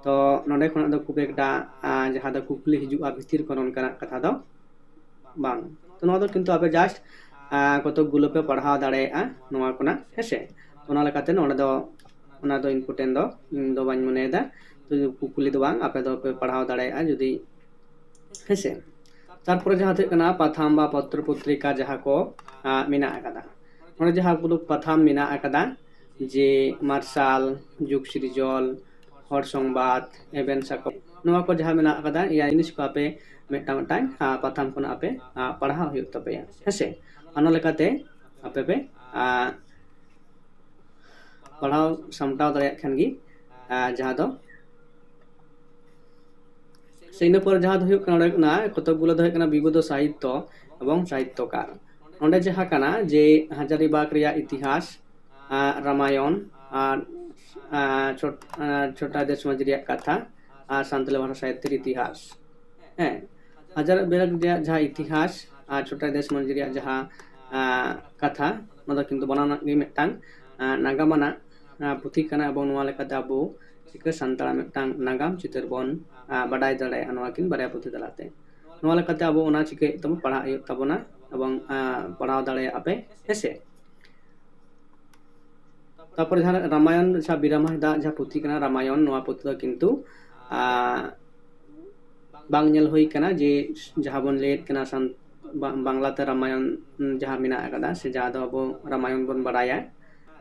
ᱛᱚ ᱱᱚᱰᱮ ᱠᱷᱚᱱᱟᱜ ᱫᱚ ᱠᱷᱩᱵ ᱮᱠᱴᱟ ᱟᱸ, ᱡᱟᱦᱟᱸ ᱫᱚ ᱠᱩᱠᱞᱤ ᱦᱤᱡᱩᱜᱼᱟ ᱵᱷᱤᱛᱤᱨ ᱠᱷᱚᱱ, ᱚᱱᱠᱟᱱᱟᱜ ᱠᱟᱛᱷᱟ ᱫᱚ ᱵᱟᱝ᱾ ᱛᱚ ᱱᱚᱣᱟ ᱫᱚ ᱠᱤᱱᱛᱩ ᱟᱯᱮ just ᱟᱸ, ᱠᱚᱛᱚᱠ ᱜᱩᱞᱳ ᱯᱮ ᱯᱟᱲᱦᱟᱣ ᱫᱟᱲᱮᱭᱟᱜᱼᱟ ᱱᱚᱣᱟ ᱠᱷᱚᱱᱟᱜ, ᱦᱮᱸᱥᱮ? ᱛᱚ ᱚᱱᱟ ᱞᱮᱠᱟᱛᱮ ᱱᱚᱰᱮ ᱫᱚ ᱚᱱᱟ ᱫᱚ important ᱫᱚ ᱤᱧ ᱫᱚ ᱵᱟᱹᱧ ᱢᱚᱱᱮᱭᱮᱫᱟ᱾ ᱛᱚ ᱠᱩᱠᱞᱤ ᱫᱚ ᱵᱟᱝ, ᱟᱯᱮ ᱫᱚᱯᱮ ᱯᱟᱲᱦᱟᱣ ᱫᱟᱲᱮᱭᱟᱜᱼᱟ ᱡᱩᱫᱤ, ᱦᱮᱸᱥᱮ᱾ ᱛᱟᱨᱯᱚᱨᱮ ᱡᱟᱦᱟᱸ ᱫᱚ ᱦᱩᱭᱩᱜ ᱠᱟᱱᱟ ᱯᱟᱛᱷᱟᱢ ᱵᱟ ᱯᱚᱛᱨᱚ ᱯᱚᱛᱨᱤᱠᱟ ᱡᱟᱦᱟᱸ ᱠᱚ ᱟᱸ, ᱢᱮᱱᱟᱜ ᱟᱠᱟᱫᱟ, ᱱᱚᱰᱮ ᱡᱟᱦᱟᱸ ᱠᱚᱫᱚ ᱯᱟᱛᱷᱟᱢ ᱢᱮᱱᱟᱜ ᱟᱠᱟᱫᱟ, ᱡᱮ ᱢᱟᱨᱥᱟᱞ, ᱡᱩᱜᱽ ᱥᱤᱨᱡᱚᱱ, ᱦᱚᱲ ᱥᱚᱝᱵᱟᱫ, ᱮᱵᱷᱮᱱ ᱥᱟᱠᱟᱢ, ᱱᱚᱣᱟ ᱠᱚ ᱡᱟᱦᱟᱸ ᱢᱮᱱᱟᱜ ᱟᱠᱟᱫᱟ, ᱮᱭᱟᱭ ᱡᱤᱱᱤᱥ ᱠᱚ ᱟᱯᱮ ᱢᱤᱫᱴᱟᱝ ᱢᱤᱫᱴᱟᱝ ᱟᱸ, ᱯᱟᱛᱷᱟᱢ ᱠᱷᱚᱱᱟᱜ ᱟᱯᱮ ᱟᱸ, ᱯᱟᱲᱦᱟᱣ ᱦᱩᱭᱩᱜ ᱛᱟᱯᱮᱭᱟ, ᱦᱮᱸᱥᱮ᱾ ᱚᱱᱟ ᱞᱮᱠᱟᱛᱮ ᱟᱯᱮ ᱯᱮ ᱟᱸ, ᱯᱟᱲᱦᱟᱣ ᱥᱟᱢᱴᱟᱣ ᱫᱟᱲᱮᱭᱟᱜ ᱠᱷᱟᱱ ᱜᱮ ᱟᱸ, ᱡᱟᱦᱟᱸ ᱫᱚ ᱥᱮ ᱤᱱᱟᱹ ᱯᱚᱨ ᱡᱟᱦᱟᱸ ᱫᱚ ᱦᱩᱭᱩᱜ ᱠᱟᱱᱟ, ᱚᱸᱰᱮ ᱠᱟᱱᱟ ᱠᱚᱛᱚᱠ ᱜᱩᱞᱳ ᱫᱚ ᱦᱩᱭᱩᱜ ᱠᱟᱱᱟ ᱵᱤᱵᱤᱫᱷᱚ ᱥᱟᱦᱤᱛᱛᱚ ᱮᱵᱚᱝ ᱥᱟᱦᱤᱛᱛᱚᱠᱟᱨ᱾ ᱚᱸᱰᱮ ᱡᱟᱦᱟᱸ ᱠᱟᱱᱟ ᱡᱮ ᱦᱟᱡᱟᱨᱤᱵᱟᱜᱽ ᱨᱮᱭᱟᱜ ᱤᱛᱤᱦᱟᱥ, ᱟᱸ, ᱨᱟᱢᱟᱭᱚᱱ ᱟᱨ ᱟᱸ, ᱪᱷᱳᱴ-, ᱟᱸ, ᱪᱷᱳᱴᱟ ᱫᱮᱥ ᱢᱟᱹᱡᱷᱤ ᱨᱮᱭᱟᱜ ᱠᱟᱛᱷᱟ ᱟᱨ ᱥᱟᱱᱛᱟᱲᱤ ᱵᱷᱟᱥᱟ ᱥᱟᱦᱤᱛᱛᱚ ᱤᱛᱤᱦᱟᱥ᱾ ᱦᱮᱸ, ᱦᱟᱡᱟᱨᱤᱵᱟᱜᱽ ᱨᱮᱭᱟᱜ ᱡᱟᱦᱟᱸ ᱤᱛᱤᱦᱟᱥ ᱟᱨ ᱪᱷᱳᱴᱟ ᱫᱮᱥ ᱢᱟᱹᱡᱷᱤ ᱨᱮᱭᱟᱜ ᱡᱟᱦᱟᱸ ᱟᱸ, ᱠᱟᱛᱷᱟ, ᱚᱱᱟ ᱫᱚ ᱠᱤᱱᱛᱩ ᱵᱟᱱᱟᱨ ᱨᱮᱱᱟᱜ ᱜᱮ ᱢᱤᱫᱴᱟᱝ ᱟᱸ, ᱱᱟᱜᱟᱢ ᱟᱱᱟᱜ ᱟᱸ, ᱯᱩᱛᱷᱤ ᱠᱟᱱᱟ ᱮᱵᱚᱝ ᱱᱚᱣᱟ ᱞᱮᱠᱟᱛᱮ ᱟᱵᱚ ᱪᱤᱠᱟᱹ ᱥᱟᱱᱛᱟᱲᱟᱜ ᱢᱤᱫᱴᱟᱝ ᱱᱟᱜᱟᱢ ᱪᱤᱛᱟᱹᱨ ᱵᱚᱱ ᱟᱸ, ᱵᱟᱰᱟᱭ ᱫᱟᱲᱮᱭᱟᱜᱼᱟ ᱱᱚᱣᱟ ᱠᱤᱱ ᱵᱟᱨᱭᱟ ᱯᱩᱛᱷᱤ ᱛᱟᱞᱟᱛᱮ᱾ ᱱᱚᱣᱟ ᱞᱮᱠᱟᱛᱮ ᱟᱵᱚ ᱚᱱᱟ ᱪᱤᱠᱟᱹᱭ ᱦᱩᱭᱩᱜ ᱛᱟᱵᱚᱱᱟ, ᱯᱟᱲᱦᱟᱜ ᱦᱩᱭᱩᱜ ᱛᱟᱵᱚᱱᱟ ᱮᱵᱚᱝ ᱟᱸ, ᱯᱟᱲᱦᱟᱣ ᱫᱟᱲᱮᱭᱟᱜᱼᱟ ᱯᱮ, ᱦᱮᱸᱥᱮ᱾ ᱛᱟᱨᱯᱚᱨᱮ ᱡᱟᱦᱟᱸ ᱨᱟᱢᱟᱭᱚᱱ ᱥᱮ ᱵᱤᱨᱟᱢ ᱦᱟᱸᱥᱫᱟᱜ ᱡᱟᱦᱟᱸ ᱯᱩᱛᱷᱤ ᱠᱟᱱᱟ ᱨᱟᱢᱟᱭᱚᱱ, ᱱᱚᱣᱟ ᱯᱩᱛᱷᱤ ᱫᱚ ᱠᱤᱱᱛᱩ ᱟᱸ, ᱵᱟᱝ ᱧᱮᱞ ᱦᱩᱭ ᱠᱟᱱᱟ ᱡᱮ ᱡᱟᱦᱟᱸ ᱵᱚᱱ ᱞᱟᱹᱭᱮᱫ ᱠᱟᱱᱟ ᱥᱟᱱ-, ᱵᱟ-, ᱵᱟᱝᱞᱟᱛᱮ ᱨᱟᱢᱟᱭᱚᱱ ᱡᱟᱦᱟᱸ ᱢᱮᱱᱟᱜ ᱟᱠᱟᱫᱟ ᱥᱮ ᱡᱟᱦᱟᱸ ᱫᱚ ᱟᱵᱚ ᱨᱟᱢᱟᱭᱚᱱ ᱵᱚᱱ ᱵᱟᱲᱟᱭᱟ,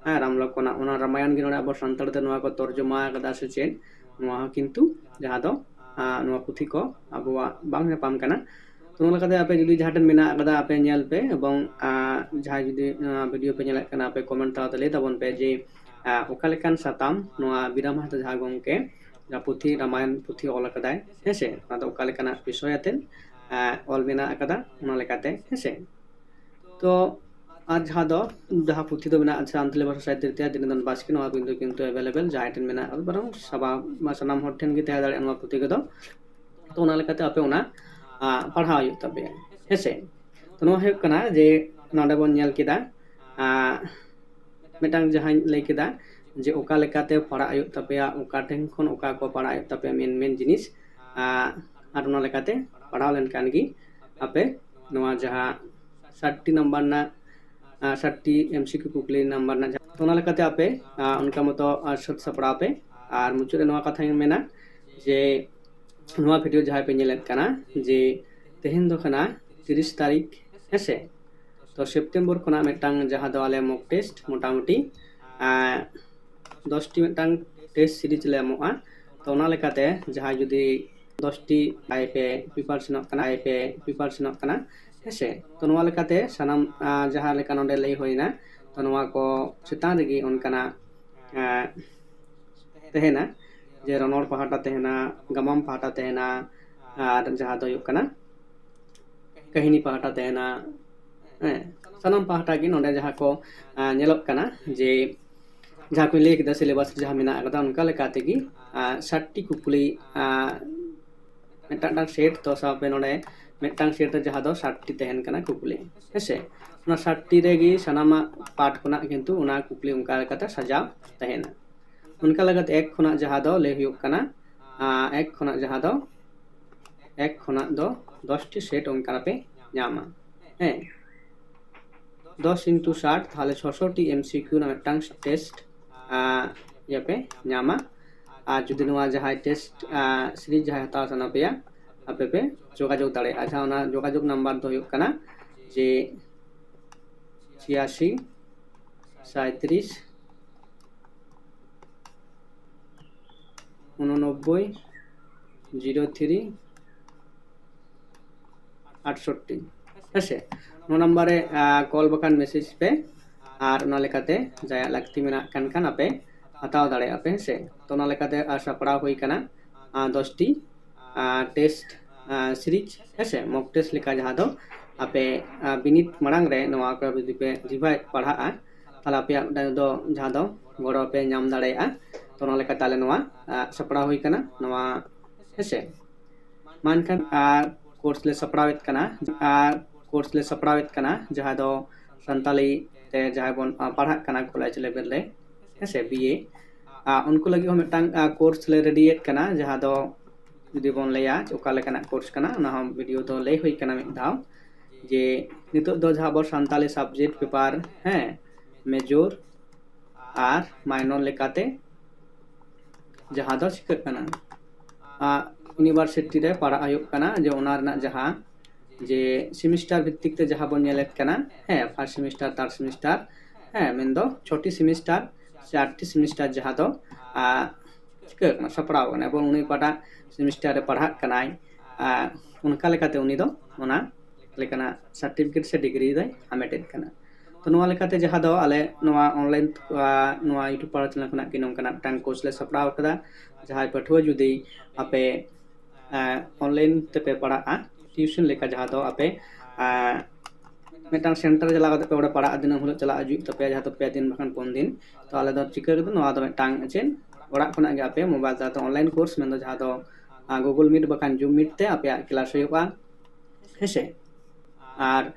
ᱦᱮᱸ, ᱨᱟᱢ ᱞᱚᱠᱠᱷᱚᱱᱟᱜ, ᱚᱱᱟ ᱨᱟᱢᱟᱭᱚᱱ ᱜᱮ ᱱᱚᱰᱮ ᱟᱵᱚ ᱥᱟᱱᱛᱟᱲ ᱛᱮ ᱱᱚᱣᱟ ᱠᱚ ᱛᱚᱨᱡᱚᱢᱟ ᱟᱠᱟᱫᱟ ᱥᱮ ᱪᱮᱫ, ᱱᱚᱣᱟ ᱦᱚᱸ ᱠᱤᱱᱛᱩ ᱡᱟᱦᱟᱸ ᱫᱚ ᱟᱸ, ᱱᱚᱣᱟ ᱯᱩᱛᱷᱤ ᱠᱚ ᱟᱵᱚᱣᱟᱜ ᱵᱟᱝ ᱧᱟᱯᱟᱢ ᱠᱟᱱᱟ᱾ ᱛᱚ ᱱᱚᱣᱟ ᱞᱮᱠᱟᱛᱮ ᱟᱯᱮ ᱡᱩᱫᱤ ᱡᱟᱦᱟᱸ ᱴᱷᱮᱱ ᱢᱮᱱᱟᱜ ᱟᱠᱟᱫᱟ ᱟᱯᱮ ᱧᱮᱞ ᱯᱮ ᱮᱵᱚᱝ ᱟᱸ, ᱡᱟᱦᱟᱸᱭ ᱡᱩᱫᱤ ᱱᱚᱣᱟ video ᱯᱮ ᱧᱮᱞᱮᱫ ᱠᱟᱱᱟ ᱟᱯᱮ comment ᱛᱟᱞᱟᱛᱮ ᱞᱟᱹᱭ ᱛᱟᱵᱚᱱ ᱯᱮ ᱡᱮ ᱟᱸ, ᱚᱠᱟ ᱞᱮᱠᱟᱱ ᱥᱟᱛᱟᱢ ᱱᱚᱣᱟ ᱵᱤᱨᱟᱢ ᱦᱟᱸᱥᱫᱟ ᱡᱟᱦᱟᱸ ᱜᱚᱢᱠᱮ ᱡᱟᱦᱟᱸ ᱯᱩᱛᱷᱤ ᱨᱟᱢᱟᱭᱚᱱ ᱯᱩᱛᱷᱤ ᱚᱞ ᱟᱠᱟᱫᱟᱭ, ᱦᱮᱸᱥᱮ, ᱚᱱᱟ ᱫᱚ ᱚᱠᱟ ᱞᱮᱠᱟᱱᱟᱜ ᱵᱤᱥᱚᱭ ᱟᱛᱮᱫ ᱟᱸ, ᱚᱞ ᱢᱮᱱᱟᱜ ᱟᱠᱟᱫᱟ ᱚᱱᱟ ᱞᱮᱠᱟᱛᱮ, ᱦᱮᱸᱥᱮ᱾ ᱛᱚ ᱟᱨ ᱡᱟᱦᱟᱸ ᱫᱚ ᱡᱟᱦᱟᱸ ᱯᱩᱛᱷᱤ ᱫᱚ ᱢᱮᱱᱟᱜᱼᱟ ᱥᱟᱱᱛᱟᱲᱤ ᱵᱷᱟᱥᱟ ᱥᱟᱦᱤᱛᱛᱚ ᱨᱮᱭᱟᱜ ᱫᱤᱱᱟᱹᱫᱟᱱ ᱵᱟᱥᱠᱮ, ᱱᱚᱣᱟ ᱠᱤᱱᱛᱩ ᱠᱤᱱᱛᱩ available ᱡᱟᱦᱟᱸᱭ ᱴᱷᱮᱱ ᱢᱮᱱᱟᱜᱼᱟ ᱵᱚᱨᱚᱝ ᱥᱟᱵᱟ-, ᱥᱟᱱᱟᱢ ᱦᱚᱲ ᱴᱷᱮᱱ ᱜᱮ ᱛᱟᱦᱮᱸ ᱫᱟᱲᱮᱭᱟᱜᱼᱟ ᱱᱚᱣᱟ ᱯᱩᱛᱷᱤ ᱠᱚᱫᱚ᱾ ᱛᱚ ᱚᱱᱟ ᱞᱮᱠᱟᱛᱮ ᱟᱯᱮ ᱚᱱᱟ ᱟᱸ, ᱯᱟᱲᱦᱟᱣ ᱦᱩᱭᱩᱜ ᱛᱟᱯᱮᱭᱟ, ᱦᱮᱸᱥᱮ᱾ ᱛᱚ ᱱᱚᱣᱟ ᱦᱩᱭᱩᱜ ᱠᱟᱱᱟ ᱡᱮ ᱱᱚᱰᱮ ᱵᱚᱱ ᱧᱮᱞ ᱠᱮᱫᱟ ᱟᱸ, ᱢᱤᱫᱴᱟᱝ ᱡᱟᱦᱟᱸᱧ ᱞᱟᱹᱭ ᱠᱮᱫᱟ ᱡᱮ ᱚᱠᱟ ᱞᱮᱠᱟᱛᱮ ᱯᱟᱲᱦᱟᱜ ᱦᱩᱭᱩᱜ ᱛᱟᱯᱮᱭᱟ, ᱚᱠᱟ ᱴᱷᱮᱱ ᱠᱷᱚᱱ ᱚᱠᱟ ᱠᱚ ᱯᱟᱲᱦᱟᱜ ᱦᱩᱭᱩᱜ ᱛᱟᱯᱮᱭᱟ, ᱢᱮᱱ ᱢᱮᱱ ᱡᱤᱱᱤᱥ᱾ ᱟᱨ ᱚᱱᱟ ᱞᱮᱠᱟᱛᱮ ᱯᱟᱲᱦᱟᱣ ᱞᱮᱱᱠᱷᱟᱱ ᱜᱮ ᱟᱯᱮ ᱱᱚᱣᱟ ᱡᱟᱦᱟᱸ ᱥᱟᱴ ᱴᱤ ᱱᱟᱢᱵᱟᱨ ᱨᱮᱱᱟᱜ, ᱥᱟᱴ ᱴᱤ ᱮᱢ ᱥᱤ ᱠᱤᱭᱩ ᱠᱩᱠᱞᱤ ᱱᱟᱢᱵᱟᱨ ᱨᱮᱱᱟᱜ ᱡᱟᱦᱟᱸ, ᱚᱱᱟ ᱞᱮᱠᱟᱛᱮ ᱟᱯᱮ ᱚᱱᱠᱟ ᱢᱚᱛᱚ ᱥᱟᱹᱛ ᱥᱟᱯᱲᱟᱣ ᱯᱮ᱾ ᱟᱨ ᱢᱩᱪᱟᱹᱫ ᱨᱮ ᱱᱚᱣᱟ ᱠᱟᱛᱷᱟᱧ ᱢᱮᱱᱟ ᱡᱮ ᱱᱚᱣᱟ ᱵᱷᱤᱰᱤᱭᱳ ᱡᱟᱦᱟᱸᱭ ᱯᱮ ᱧᱮᱞᱮᱫ ᱠᱟᱱᱟ, ᱡᱮ ᱛᱮᱦᱮᱧ ᱫᱚ ᱠᱟᱱᱟ ᱛᱤᱨᱤᱥ ᱛᱟᱹᱨᱤᱠᱷ, ᱦᱮᱸᱥᱮ? ᱛᱚ ᱥᱮᱯᱴᱮᱢᱵᱚᱨ ᱠᱷᱚᱱᱟᱜ ᱢᱤᱫᱴᱟᱝ ᱡᱟᱦᱟᱸ ᱫᱚ ᱟᱞᱮ ᱢᱚᱠ ᱴᱮᱥᱴ ᱢᱚᱴᱟᱢᱩᱴᱤ ᱫᱚᱥ ᱴᱤ ᱢᱤᱫᱴᱟᱝ ᱴᱮᱥᱴ ᱥᱤᱨᱤᱡᱽ ᱞᱮ ᱮᱢᱚᱜᱼᱟ᱾ ᱛᱚ ᱚᱱᱟ ᱞᱮᱠᱟᱛᱮ ᱡᱟᱦᱟᱸᱭ ᱡᱩᱫᱤ ᱫᱚᱥ ᱴᱤ ᱟᱭ ᱯᱮ ᱯᱨᱤᱯᱟᱨᱮᱥᱚᱱᱚᱜ ᱠᱟᱱᱟ, ᱟᱭ ᱯᱮ ᱯᱨᱤᱯᱟᱨᱮᱥᱚᱱᱚᱜ ᱠᱟᱱᱟ, ᱦᱮᱸᱥᱮ? ᱛᱚ ᱱᱚᱣᱟ ᱞᱮᱠᱟᱛᱮ ᱥᱟᱱᱟᱢ ᱡᱟᱦᱟᱸ ᱞᱮᱠᱟ ᱱᱚᱰᱮ ᱞᱟᱹᱭ ᱦᱩᱭᱱᱟ, ᱛᱚ ᱱᱚᱣᱟ ᱠᱚ ᱪᱮᱛᱟᱱ ᱨᱮᱜᱮ ᱚᱱᱠᱟᱱᱟᱜ ᱛᱟᱦᱮᱱᱟ, ᱡᱮ ᱨᱚᱱᱚᱲ ᱯᱟᱦᱴᱟ ᱛᱟᱦᱮᱱᱟ, ᱜᱟᱢᱟᱢ ᱯᱟᱦᱴᱟ ᱛᱟᱦᱮᱱᱟ, ᱟᱨ ᱡᱟᱦᱟᱸ ᱫᱚ ᱦᱩᱭᱩᱜ ᱠᱟᱱᱟ ᱠᱟᱹᱦᱱᱤ ᱯᱟᱦᱴᱟ ᱛᱟᱦᱮᱱᱟ᱾ ᱦᱮᱸ, ᱥᱟᱱᱟᱢ ᱯᱟᱦᱴᱟ ᱜᱮ ᱱᱚᱰᱮ ᱡᱟᱦᱟᱸ ᱠᱚ ᱧᱮᱞᱚᱜ ᱠᱟᱱᱟ, ᱡᱮ ᱡᱟᱦᱟᱸ ᱠᱚᱧ ᱞᱟᱹᱭ ᱠᱮᱫᱟ ᱥᱤᱞᱮᱵᱟᱥ ᱨᱮ ᱡᱟᱦᱟᱸ ᱢᱮᱱᱟᱜ ᱟᱠᱟᱫᱟ, ᱚᱱᱠᱟ ᱞᱮᱠᱟ ᱛᱮᱜᱮ ᱥᱟᱴ ᱴᱤ ᱠᱩᱠᱞᱤ, ᱢᱤᱫᱴᱟᱝ ᱢᱤᱫᱴᱟᱝ ᱥᱮᱴ, ᱛᱚ ᱥᱟᱶ ᱯᱮ ᱱᱚᱰᱮ ᱢᱤᱫᱴᱟᱝ ᱥᱮᱴ ᱨᱮ ᱡᱟᱦᱟᱸ ᱫᱚ ᱥᱟᱴ ᱴᱤ ᱛᱟᱦᱮᱱ ᱠᱟᱱᱟ ᱠᱩᱠᱞᱤ, ᱦᱮᱸᱥᱮ? ᱚᱱᱟ ᱥᱟᱴ ᱴᱤ ᱨᱮᱜᱮ ᱥᱟᱱᱟᱢᱟᱜ ᱯᱟᱴ ᱠᱷᱚᱱᱟᱜ ᱠᱤᱱᱛᱩ ᱚᱱᱟ ᱠᱩᱠᱞᱤ ᱚᱱᱠᱟ ᱞᱮᱠᱟᱛᱮ ᱥᱟᱡᱟᱣ ᱛᱟᱦᱮᱱᱟ᱾ ᱚᱱᱠᱟ ᱞᱮᱠᱟᱛᱮ ᱮᱠ ᱠᱷᱚᱱᱟᱜ ᱡᱟᱦᱟᱸ ᱫᱚ ᱞᱟᱹᱭ ᱦᱩᱭᱩᱜ ᱠᱟᱱᱟ, ᱮᱠ ᱠᱷᱚᱱᱟᱜ ᱡᱟᱦᱟᱸ ᱫᱚ ᱮᱠ ᱠᱷᱚᱱᱟᱜ ᱫᱚ ᱫᱚᱥ ᱴᱤ ᱥᱮᱴ ᱚᱱᱠᱟ ᱯᱮ ᱧᱟᱢᱟ᱾ ᱦᱮᱸ, ᱫᱚᱥ ᱤᱱᱴᱩ ᱥᱟᱴ, ᱛᱟᱦᱚᱞᱮ ᱪᱷᱚᱥᱚ ᱴᱤ ᱮᱢ ᱥᱤ ᱠᱤᱭᱩ ᱨᱮᱱᱟᱜ ᱢᱤᱫᱴᱟᱝ ᱴᱮᱥᱴ ᱤᱭᱟᱹ ᱯᱮ ᱧᱟᱢᱟ᱾ ᱟᱨ ᱡᱩᱫᱤ ᱱᱚᱣᱟ ᱡᱟᱦᱟᱸᱭ ᱴᱮᱥᱴ ᱥᱤᱨᱤᱡᱽ ᱡᱟᱦᱟᱸᱭ ᱦᱟᱛᱟᱣ ᱥᱟᱱᱟ ᱯᱮᱭᱟ, ᱟᱯᱮ ᱯᱮ ᱡᱳᱜᱟᱡᱳᱜᱽ ᱫᱟᱲᱮᱭᱟᱜᱼᱟ᱾ ᱡᱟᱦᱟᱸ ᱚᱱᱟ ᱡᱳᱜᱟᱡᱳᱜᱽ ᱱᱟᱢᱵᱟᱨ ᱫᱚ ᱦᱩᱭᱩᱜ ᱠᱟᱱᱟ ᱡᱮ ᱪᱷᱤᱭᱟᱥᱤ ᱥᱟᱸᱭᱛᱨᱤᱥ ᱩᱱᱚᱱᱚᱵᱵᱳᱭ ᱡᱤᱨᱳ ᱛᱷᱨᱤ ᱟᱴᱥᱚᱴᱴᱤ, ᱦᱮᱸᱥᱮ? ᱱᱚᱣᱟ ᱱᱟᱢᱵᱟᱨ ᱨᱮ ᱠᱚᱞ ᱵᱟᱠᱷᱟᱱ ᱢᱮᱥᱮᱡᱽ ᱯᱮ, ᱟᱨ ᱚᱱᱟ ᱞᱮᱠᱟᱛᱮ ᱡᱟᱦᱟᱸᱭᱟᱜ ᱞᱟᱹᱠᱛᱤ ᱢᱮᱱᱟᱜ ᱠᱟᱱ ᱠᱷᱟᱱ ᱟᱯᱮ ᱦᱟᱛᱟᱣ ᱫᱟᱲᱮᱭᱟᱜᱼᱟ ᱯᱮ, ᱦᱮᱸᱥᱮ? ᱛᱚ ᱚᱱᱟ ᱞᱮᱠᱟᱛᱮ ᱥᱟᱯᱲᱟᱣ ᱦᱩᱭ ᱠᱟᱱᱟ ᱫᱚᱥᱴᱤ ᱴᱮᱥᱴ ᱥᱤᱨᱤᱡᱽ, ᱦᱮᱸᱥᱮ, ᱢᱚᱠ ᱴᱮᱥᱴ ᱞᱮᱠᱟ, ᱡᱟᱦᱟᱸ ᱫᱚ ᱟᱯᱮ ᱵᱤᱱᱤᱰ ᱢᱟᱲᱟᱝ ᱨᱮ ᱱᱚᱣᱟ ᱠᱚ ᱡᱩᱫᱤ ᱯᱮ ᱨᱤᱵᱷᱟᱭᱤᱡᱽ ᱯᱟᱲᱦᱟᱜᱼᱟ, ᱛᱟᱦᱚᱞᱮ ᱟᱯᱮᱭᱟᱜ ᱢᱤᱫᱴᱟᱝ ᱫᱚ ᱡᱟᱦᱟᱸ ᱫᱚ ᱜᱚᱲᱚ ᱯᱮ ᱧᱟᱢ ᱫᱟᱲᱮᱭᱟᱜᱼᱟ᱾ ᱛᱚ ᱚᱱᱟ ᱞᱮᱠᱟᱛᱮ ᱟᱞᱮ ᱱᱚᱣᱟ ᱥᱟᱯᱲᱟᱣ ᱦᱩᱭ ᱠᱟᱱᱟ ᱱᱚᱣᱟ, ᱦᱮᱸᱥᱮ? ᱢᱟ ᱮᱱᱠᱷᱟᱱ ᱠᱳᱨᱥ ᱞᱮ ᱥᱟᱯᱲᱟᱣᱮᱫ ᱠᱟᱱᱟ, ᱟᱨ ᱠᱳᱨᱥ ᱞᱮ ᱥᱟᱯᱲᱟᱣᱮᱫ ᱠᱟᱱᱟ ᱡᱟᱦᱟᱸ ᱫᱚ ᱥᱟᱱᱛᱟᱞᱤ ᱛᱮ ᱡᱟᱦᱟᱸᱭ ᱵᱚᱱ ᱯᱟᱲᱦᱟᱜ ᱠᱟᱱᱟ ᱠᱚᱞᱮᱡᱽ ᱞᱮᱵᱮᱞ ᱨᱮ, ᱦᱮᱸ ᱥᱮ, ᱵᱤ ᱮ, ᱟᱨ ᱩᱱᱠᱩ ᱞᱟᱹᱜᱤᱫ ᱦᱚᱸ ᱢᱤᱫᱴᱟᱝ ᱠᱳᱨᱥ ᱞᱮ ᱨᱮᱰᱤᱭᱮᱫ ᱠᱟᱱᱟ, ᱡᱟᱦᱟᱸ ᱫᱚ ᱡᱩᱫᱤ ᱵᱚᱱ ᱞᱟᱹᱭᱟ ᱡᱮ ᱚᱠᱟ ᱞᱮᱠᱟᱱᱟᱜ ᱠᱳᱨᱥ ᱠᱟᱱᱟ, ᱚᱱᱟ ᱦᱚᱸ ᱵᱷᱤᱰᱤᱭᱳ ᱫᱚ ᱞᱟᱹᱭ ᱦᱩᱭ ᱠᱟᱱᱟ ᱢᱤᱫ ᱫᱷᱟᱣ, ᱡᱮ ᱱᱤᱛᱚᱜ ᱫᱚ ᱡᱟᱦᱟᱸ ᱟᱵᱚ ᱥᱟᱱᱛᱟᱞᱤ ᱥᱟᱵᱡᱮᱠᱴ ᱯᱮᱯᱟᱨ, ᱦᱮᱸ, ᱢᱮᱡᱚᱨ ᱟᱨ ᱢᱟᱭᱱᱚᱨ ᱞᱮᱠᱟᱛᱮ ᱡᱟᱦᱟᱸ ᱫᱚ ᱪᱤᱠᱟᱹᱜ ᱠᱟᱱᱟ, ᱤᱭᱩᱱᱤᱵᱷᱟᱨᱥᱤᱴᱤ ᱨᱮ ᱯᱟᱲᱦᱟᱜ ᱦᱩᱭᱩᱜ ᱠᱟᱱᱟ, ᱡᱮ ᱚᱱᱟ ᱨᱮᱱᱟᱜ ᱡᱟᱦᱟᱸ ᱡᱮ ᱥᱮᱢᱤᱥᱴᱟᱨ ᱵᱷᱤᱛᱛᱤᱠ ᱛᱮ ᱡᱟᱦᱟᱸ ᱵᱚᱱ ᱧᱮᱞᱮᱫ ᱠᱟᱱᱟ, ᱦᱮᱸ, ᱯᱷᱟᱨᱥᱴ ᱥᱮᱢᱤᱥᱴᱟᱨ, ᱛᱷᱟᱨᱰ ᱥᱮᱢᱤᱥᱴᱟᱨ, ᱦᱮᱸ, ᱢᱮᱱᱫᱚ ᱪᱷᱚᱴᱤ ᱥᱮᱢᱤᱥᱴᱟᱨ ᱥᱮ ᱟᱴᱴᱤ ᱥᱮᱢᱤᱥᱴᱟᱨ ᱡᱟᱦᱟᱸ ᱫᱚ ᱪᱤᱠᱟᱹᱜ ᱠᱟᱱᱟ, ᱥᱟᱯᱲᱟᱣ ᱠᱟᱱᱟ, ᱮᱵᱚᱝ ᱩᱱᱤ ᱚᱠᱟᱴᱟᱜ ᱥᱮᱢᱤᱥᱴᱟᱨ ᱨᱮ ᱯᱟᱲᱦᱟᱜ ᱠᱟᱱᱟᱭ, ᱚᱱᱠᱟ ᱞᱮᱠᱟᱛᱮ ᱩᱱᱤ ᱫᱚ ᱚᱱᱟ ᱞᱮᱠᱟᱱᱟᱜ ᱥᱟᱨᱴᱤᱯᱷᱤᱠᱮᱴ ᱥᱮ ᱰᱤᱜᱽᱨᱤ ᱫᱚᱭ ᱦᱟᱢᱮᱴᱮᱫ ᱠᱟᱱᱟ᱾ ᱛᱚ ᱱᱚᱣᱟ ᱞᱮᱠᱟᱛᱮ ᱡᱟᱦᱟᱸ ᱫᱚ ᱟᱞᱮ ᱱᱚᱣᱟ ᱚᱱᱞᱟᱭᱤᱱ, ᱱᱚᱣᱟ ᱤᱭᱩᱴᱩᱵᱽ ᱯᱟᱲᱟ ᱪᱮᱱᱮᱞ ᱠᱷᱚᱱᱟᱜ ᱜᱮ ᱱᱚᱝᱠᱟᱱᱟᱜ ᱢᱤᱫᱴᱟᱝ ᱠᱳᱨᱥ ᱞᱮ ᱥᱟᱯᱲᱟᱣ ᱠᱟᱫᱟ᱾ ᱡᱟᱦᱟᱸᱭ ᱯᱟᱹᱴᱷᱩᱣᱟᱹ ᱡᱩᱫᱤ ᱟᱯᱮ ᱚᱱᱞᱟᱭᱤᱱ ᱛᱮᱯᱮ ᱯᱟᱲᱦᱟᱜᱼᱟ, ᱴᱤᱭᱩᱥᱚᱱ ᱞᱮᱠᱟ, ᱡᱟᱦᱟᱸ ᱫᱚ ᱟᱯᱮ ᱢᱤᱫᱴᱟᱝ ᱥᱮᱱᱴᱟᱨ ᱪᱟᱞᱟᱣ ᱠᱟᱛᱮ ᱯᱮ ᱚᱸᱰᱮ ᱯᱟᱲᱦᱟᱜᱼᱟ, ᱫᱤᱱᱟᱹᱢ ᱦᱤᱞᱳᱜ ᱪᱟᱞᱟᱜ ᱦᱤᱡᱩᱜ ᱛᱟᱯᱮᱭᱟ, ᱡᱟᱦᱟᱸ ᱫᱚ ᱯᱮ ᱫᱤᱱ ᱵᱟᱠᱷᱟᱱ ᱯᱩᱱ ᱫᱤᱱ᱾ ᱛᱚ ᱟᱞᱮ ᱫᱚ ᱪᱤᱠᱟᱹ ᱠᱟᱛᱮ ᱱᱚᱣᱟ ᱫᱚ ᱢᱤᱫᱴᱟᱝ ᱪᱮᱫ ᱚᱲᱟᱜ ᱠᱷᱚᱱᱟᱜ ᱜᱮ ᱟᱯᱮ ᱢᱳᱵᱟᱭᱤᱞ ᱛᱟᱞᱟᱛᱮ ᱚᱱᱞᱟᱭᱤᱱ ᱠᱳᱨᱥ, ᱢᱮᱱᱫᱚ ᱡᱟᱦᱟᱸ ᱫᱚ ᱜᱩᱜᱩᱞ ᱢᱤᱴ ᱵᱟᱠᱷᱟᱱ ᱡᱩᱢ ᱢᱤᱴ ᱛᱮ ᱟᱯᱮᱭᱟᱜ ᱠᱞᱟᱥ ᱦᱩᱭᱩᱜᱼᱟ, ᱦᱮᱸᱥᱮ᱾ ᱟᱨ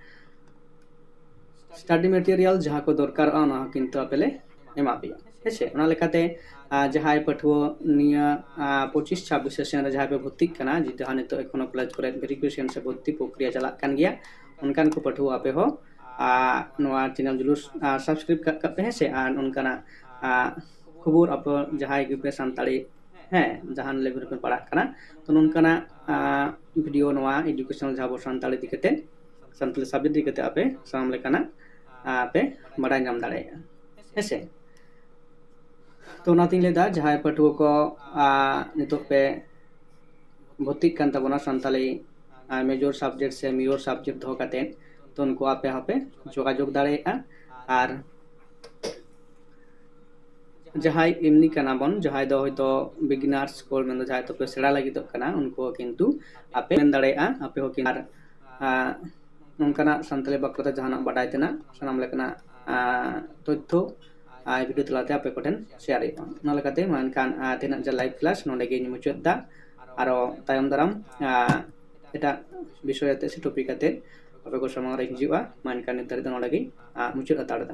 ᱥᱴᱟᱰᱤ ᱢᱮᱴᱮᱨᱤᱭᱟᱞ ᱡᱟᱦᱟᱸ ᱠᱚ ᱫᱚᱨᱠᱟᱨᱚᱜᱼᱟ, ᱚᱱᱟ ᱦᱚᱸ ᱠᱤᱱᱛᱩ ᱟᱯᱮ ᱞᱮ ᱮᱢᱟ ᱯᱮᱭᱟ, ᱦᱮᱸᱥᱮ᱾ ᱚᱱᱟ ᱞᱮᱠᱟᱛᱮ ᱡᱟᱦᱟᱸᱭ ᱯᱟᱹᱴᱷᱩᱣᱟᱹ ᱱᱤᱭᱟᱹ ᱯᱚᱸᱪᱤᱥ ᱪᱷᱟᱵᱵᱤᱥ ᱥᱮᱥᱚᱱ ᱨᱮ ᱡᱟᱦᱟᱸᱭ ᱯᱮ ᱵᱷᱚᱨᱛᱤᱜ ᱠᱟᱱᱟ, ᱡᱟᱦᱟᱸ ᱱᱤᱛᱚᱜ ᱮᱠᱷᱚᱱᱳ ᱠᱚᱞᱮᱡᱽ ᱠᱚᱨᱮ ᱵᱷᱮᱨᱤᱯᱷᱤᱠᱮᱥᱚᱱ ᱥᱮ ᱵᱷᱚᱨᱛᱤ ᱯᱨᱚᱠᱨᱤᱭᱟ ᱪᱟᱞᱟᱜ ᱠᱟᱱ ᱜᱮᱭᱟ, ᱚᱱᱠᱟᱱ ᱠᱚ ᱯᱟᱹᱴᱷᱩᱣᱟᱹ ᱟᱯᱮ ᱦᱚᱸ ᱱᱚᱣᱟ ᱪᱮᱱᱮᱞ ᱡᱩᱞᱩᱥ ᱥᱟᱵᱥᱠᱨᱟᱭᱤᱵ ᱠᱟᱜ ᱠᱟᱜ ᱯᱮ, ᱦᱮᱸᱥᱮ᱾ ᱟᱨ ᱚᱱᱠᱟᱱᱟᱜ ᱠᱷᱚᱵᱚᱨ ᱟᱯᱮ ᱡᱟᱦᱟᱸᱭ ᱜᱮᱯᱮ ᱥᱟᱱᱛᱟᱲᱤ, ᱦᱮᱸ, ᱡᱟᱦᱟᱱ ᱞᱮᱵᱮᱞ ᱨᱮᱯᱮ ᱯᱟᱲᱦᱟᱜ ᱠᱟᱱᱟ, ᱛᱚ ᱱᱚᱝᱠᱟᱱᱟᱜ ᱵᱷᱤᱰᱤᱭᱳ ᱱᱚᱣᱟ ᱮᱰᱩᱠᱮᱥᱚᱱᱟᱞ ᱡᱟᱦᱟᱸ ᱟᱵᱚ ᱥᱟᱱᱛᱟᱲᱤ ᱤᱫᱤ ᱠᱟᱛᱮ, ᱥᱟᱱᱛᱟᱲᱤ ᱥᱟᱵᱡᱮᱠᱴ ᱤᱫᱤ ᱠᱟᱛᱮ ᱟᱯᱮ ᱥᱟᱱᱟᱢ ᱞᱮᱠᱟᱱᱟᱜ ᱯᱮ ᱵᱟᱰᱟᱭ ᱧᱟᱢ ᱫᱟᱲᱮᱭᱟᱜᱼᱟ, ᱦᱮᱸᱥᱮ᱾ ᱛᱚ ᱚᱱᱟᱛᱤᱧ ᱞᱟᱹᱭᱫᱟ, ᱡᱟᱦᱟᱸᱭ ᱯᱟᱹᱴᱷᱩᱣᱟᱹ ᱠᱚ ᱱᱤᱛᱚᱜ ᱯᱮ ᱵᱷᱚᱨᱛᱤᱜ ᱠᱟᱱ ᱛᱟᱵᱚᱱᱟ ᱥᱟᱱᱛᱟᱲᱤ ᱢᱮᱡᱚᱨ ᱥᱟᱵᱡᱮᱠᱴ ᱥᱮ ᱢᱤᱨᱚᱨ ᱥᱟᱵᱡᱮᱠᱴ ᱫᱚᱦᱚ ᱠᱟᱛᱮ, ᱛᱚ ᱩᱱᱠᱩ ᱟᱯᱮ ᱦᱚᱸᱯᱮ ᱡᱳᱜᱟᱡᱳᱜᱽ ᱫᱟᱲᱮᱭᱟᱜᱼᱟ᱾ ᱟᱨ ᱡᱟᱦᱟᱸᱭ ᱮᱢᱱᱤ ᱠᱟᱱᱟ ᱵᱚᱱ, ᱡᱟᱦᱟᱸᱭ ᱫᱚ ᱦᱚᱭᱛᱳ ᱵᱤᱜᱤᱱᱟᱨᱥ ᱠᱚ, ᱢᱮᱱᱫᱚ ᱡᱟᱦᱟᱸᱭ ᱫᱚᱯᱮ ᱥᱮᱬᱟ ᱞᱟᱹᱜᱤᱫᱚᱜ ᱠᱟᱱᱟ, ᱩᱱᱠᱩ ᱦᱚᱸ ᱠᱤᱱᱛᱩ ᱟᱯᱮ ᱢᱮᱱ ᱫᱟᱲᱮᱭᱟᱜᱼᱟ, ᱟᱯᱮ ᱦᱚᱸ ᱠᱤᱱᱛᱩ ᱟᱨ, ᱟᱸ, ᱱᱚᱝᱠᱟᱱᱟᱜ ᱥᱟᱱᱛᱟᱲᱤ ᱵᱟᱠᱷᱨᱟ ᱛᱮ ᱡᱟᱦᱟᱱᱟᱜ ᱵᱟᱰᱟᱭ ᱛᱮᱱᱟᱜ ᱥᱟᱱᱟᱢ ᱞᱮᱠᱟᱱᱟᱜ, ᱟᱸ, ᱛᱚᱛᱛᱷᱚ ᱟᱨ ᱵᱷᱤᱰᱤᱭᱳ ᱛᱟᱞᱟᱛᱮ ᱟᱯᱮ ᱠᱚᱴᱷᱮᱱ ᱥᱮᱭᱟᱨ ᱦᱩᱭᱩᱜᱼᱟ᱾ ᱚᱱᱟ ᱞᱮᱠᱟᱛᱮ ᱢᱟ ᱮᱱᱠᱷᱟᱱ, ᱟᱸ, ᱛᱮᱦᱮᱧᱟᱜ ᱡᱟ ᱞᱟᱭᱤᱵᱷ ᱠᱞᱟᱥ ᱱᱚᱸᱰᱮ ᱜᱮᱧ ᱢᱩᱪᱟᱹᱫ ᱮᱫᱟ᱾ ᱟᱨᱚ ᱛᱟᱭᱚᱢ ᱫᱟᱨᱟᱢ, ᱟᱸ, ᱮᱴᱟᱜ ᱵᱤᱥᱚᱭ ᱟᱛᱮ ᱥᱮ ᱴᱚᱯᱤᱠ ᱟᱛᱮ ᱟᱯᱮ ᱠᱚ ᱥᱟᱢᱟᱝ ᱨᱮ ᱦᱤᱡᱩᱜᱼᱟ᱾ ᱢᱟ ᱮᱱᱠᱷᱟᱱ ᱱᱤᱛ ᱫᱷᱟᱹᱨᱤᱡ ᱫᱚ ᱱᱚᱸᱰᱮ ᱜᱮᱧ, ᱟᱸ, ᱢᱩᱪᱟᱹᱫ ᱦᱟᱛᱟᱲ ᱮᱫᱟ᱾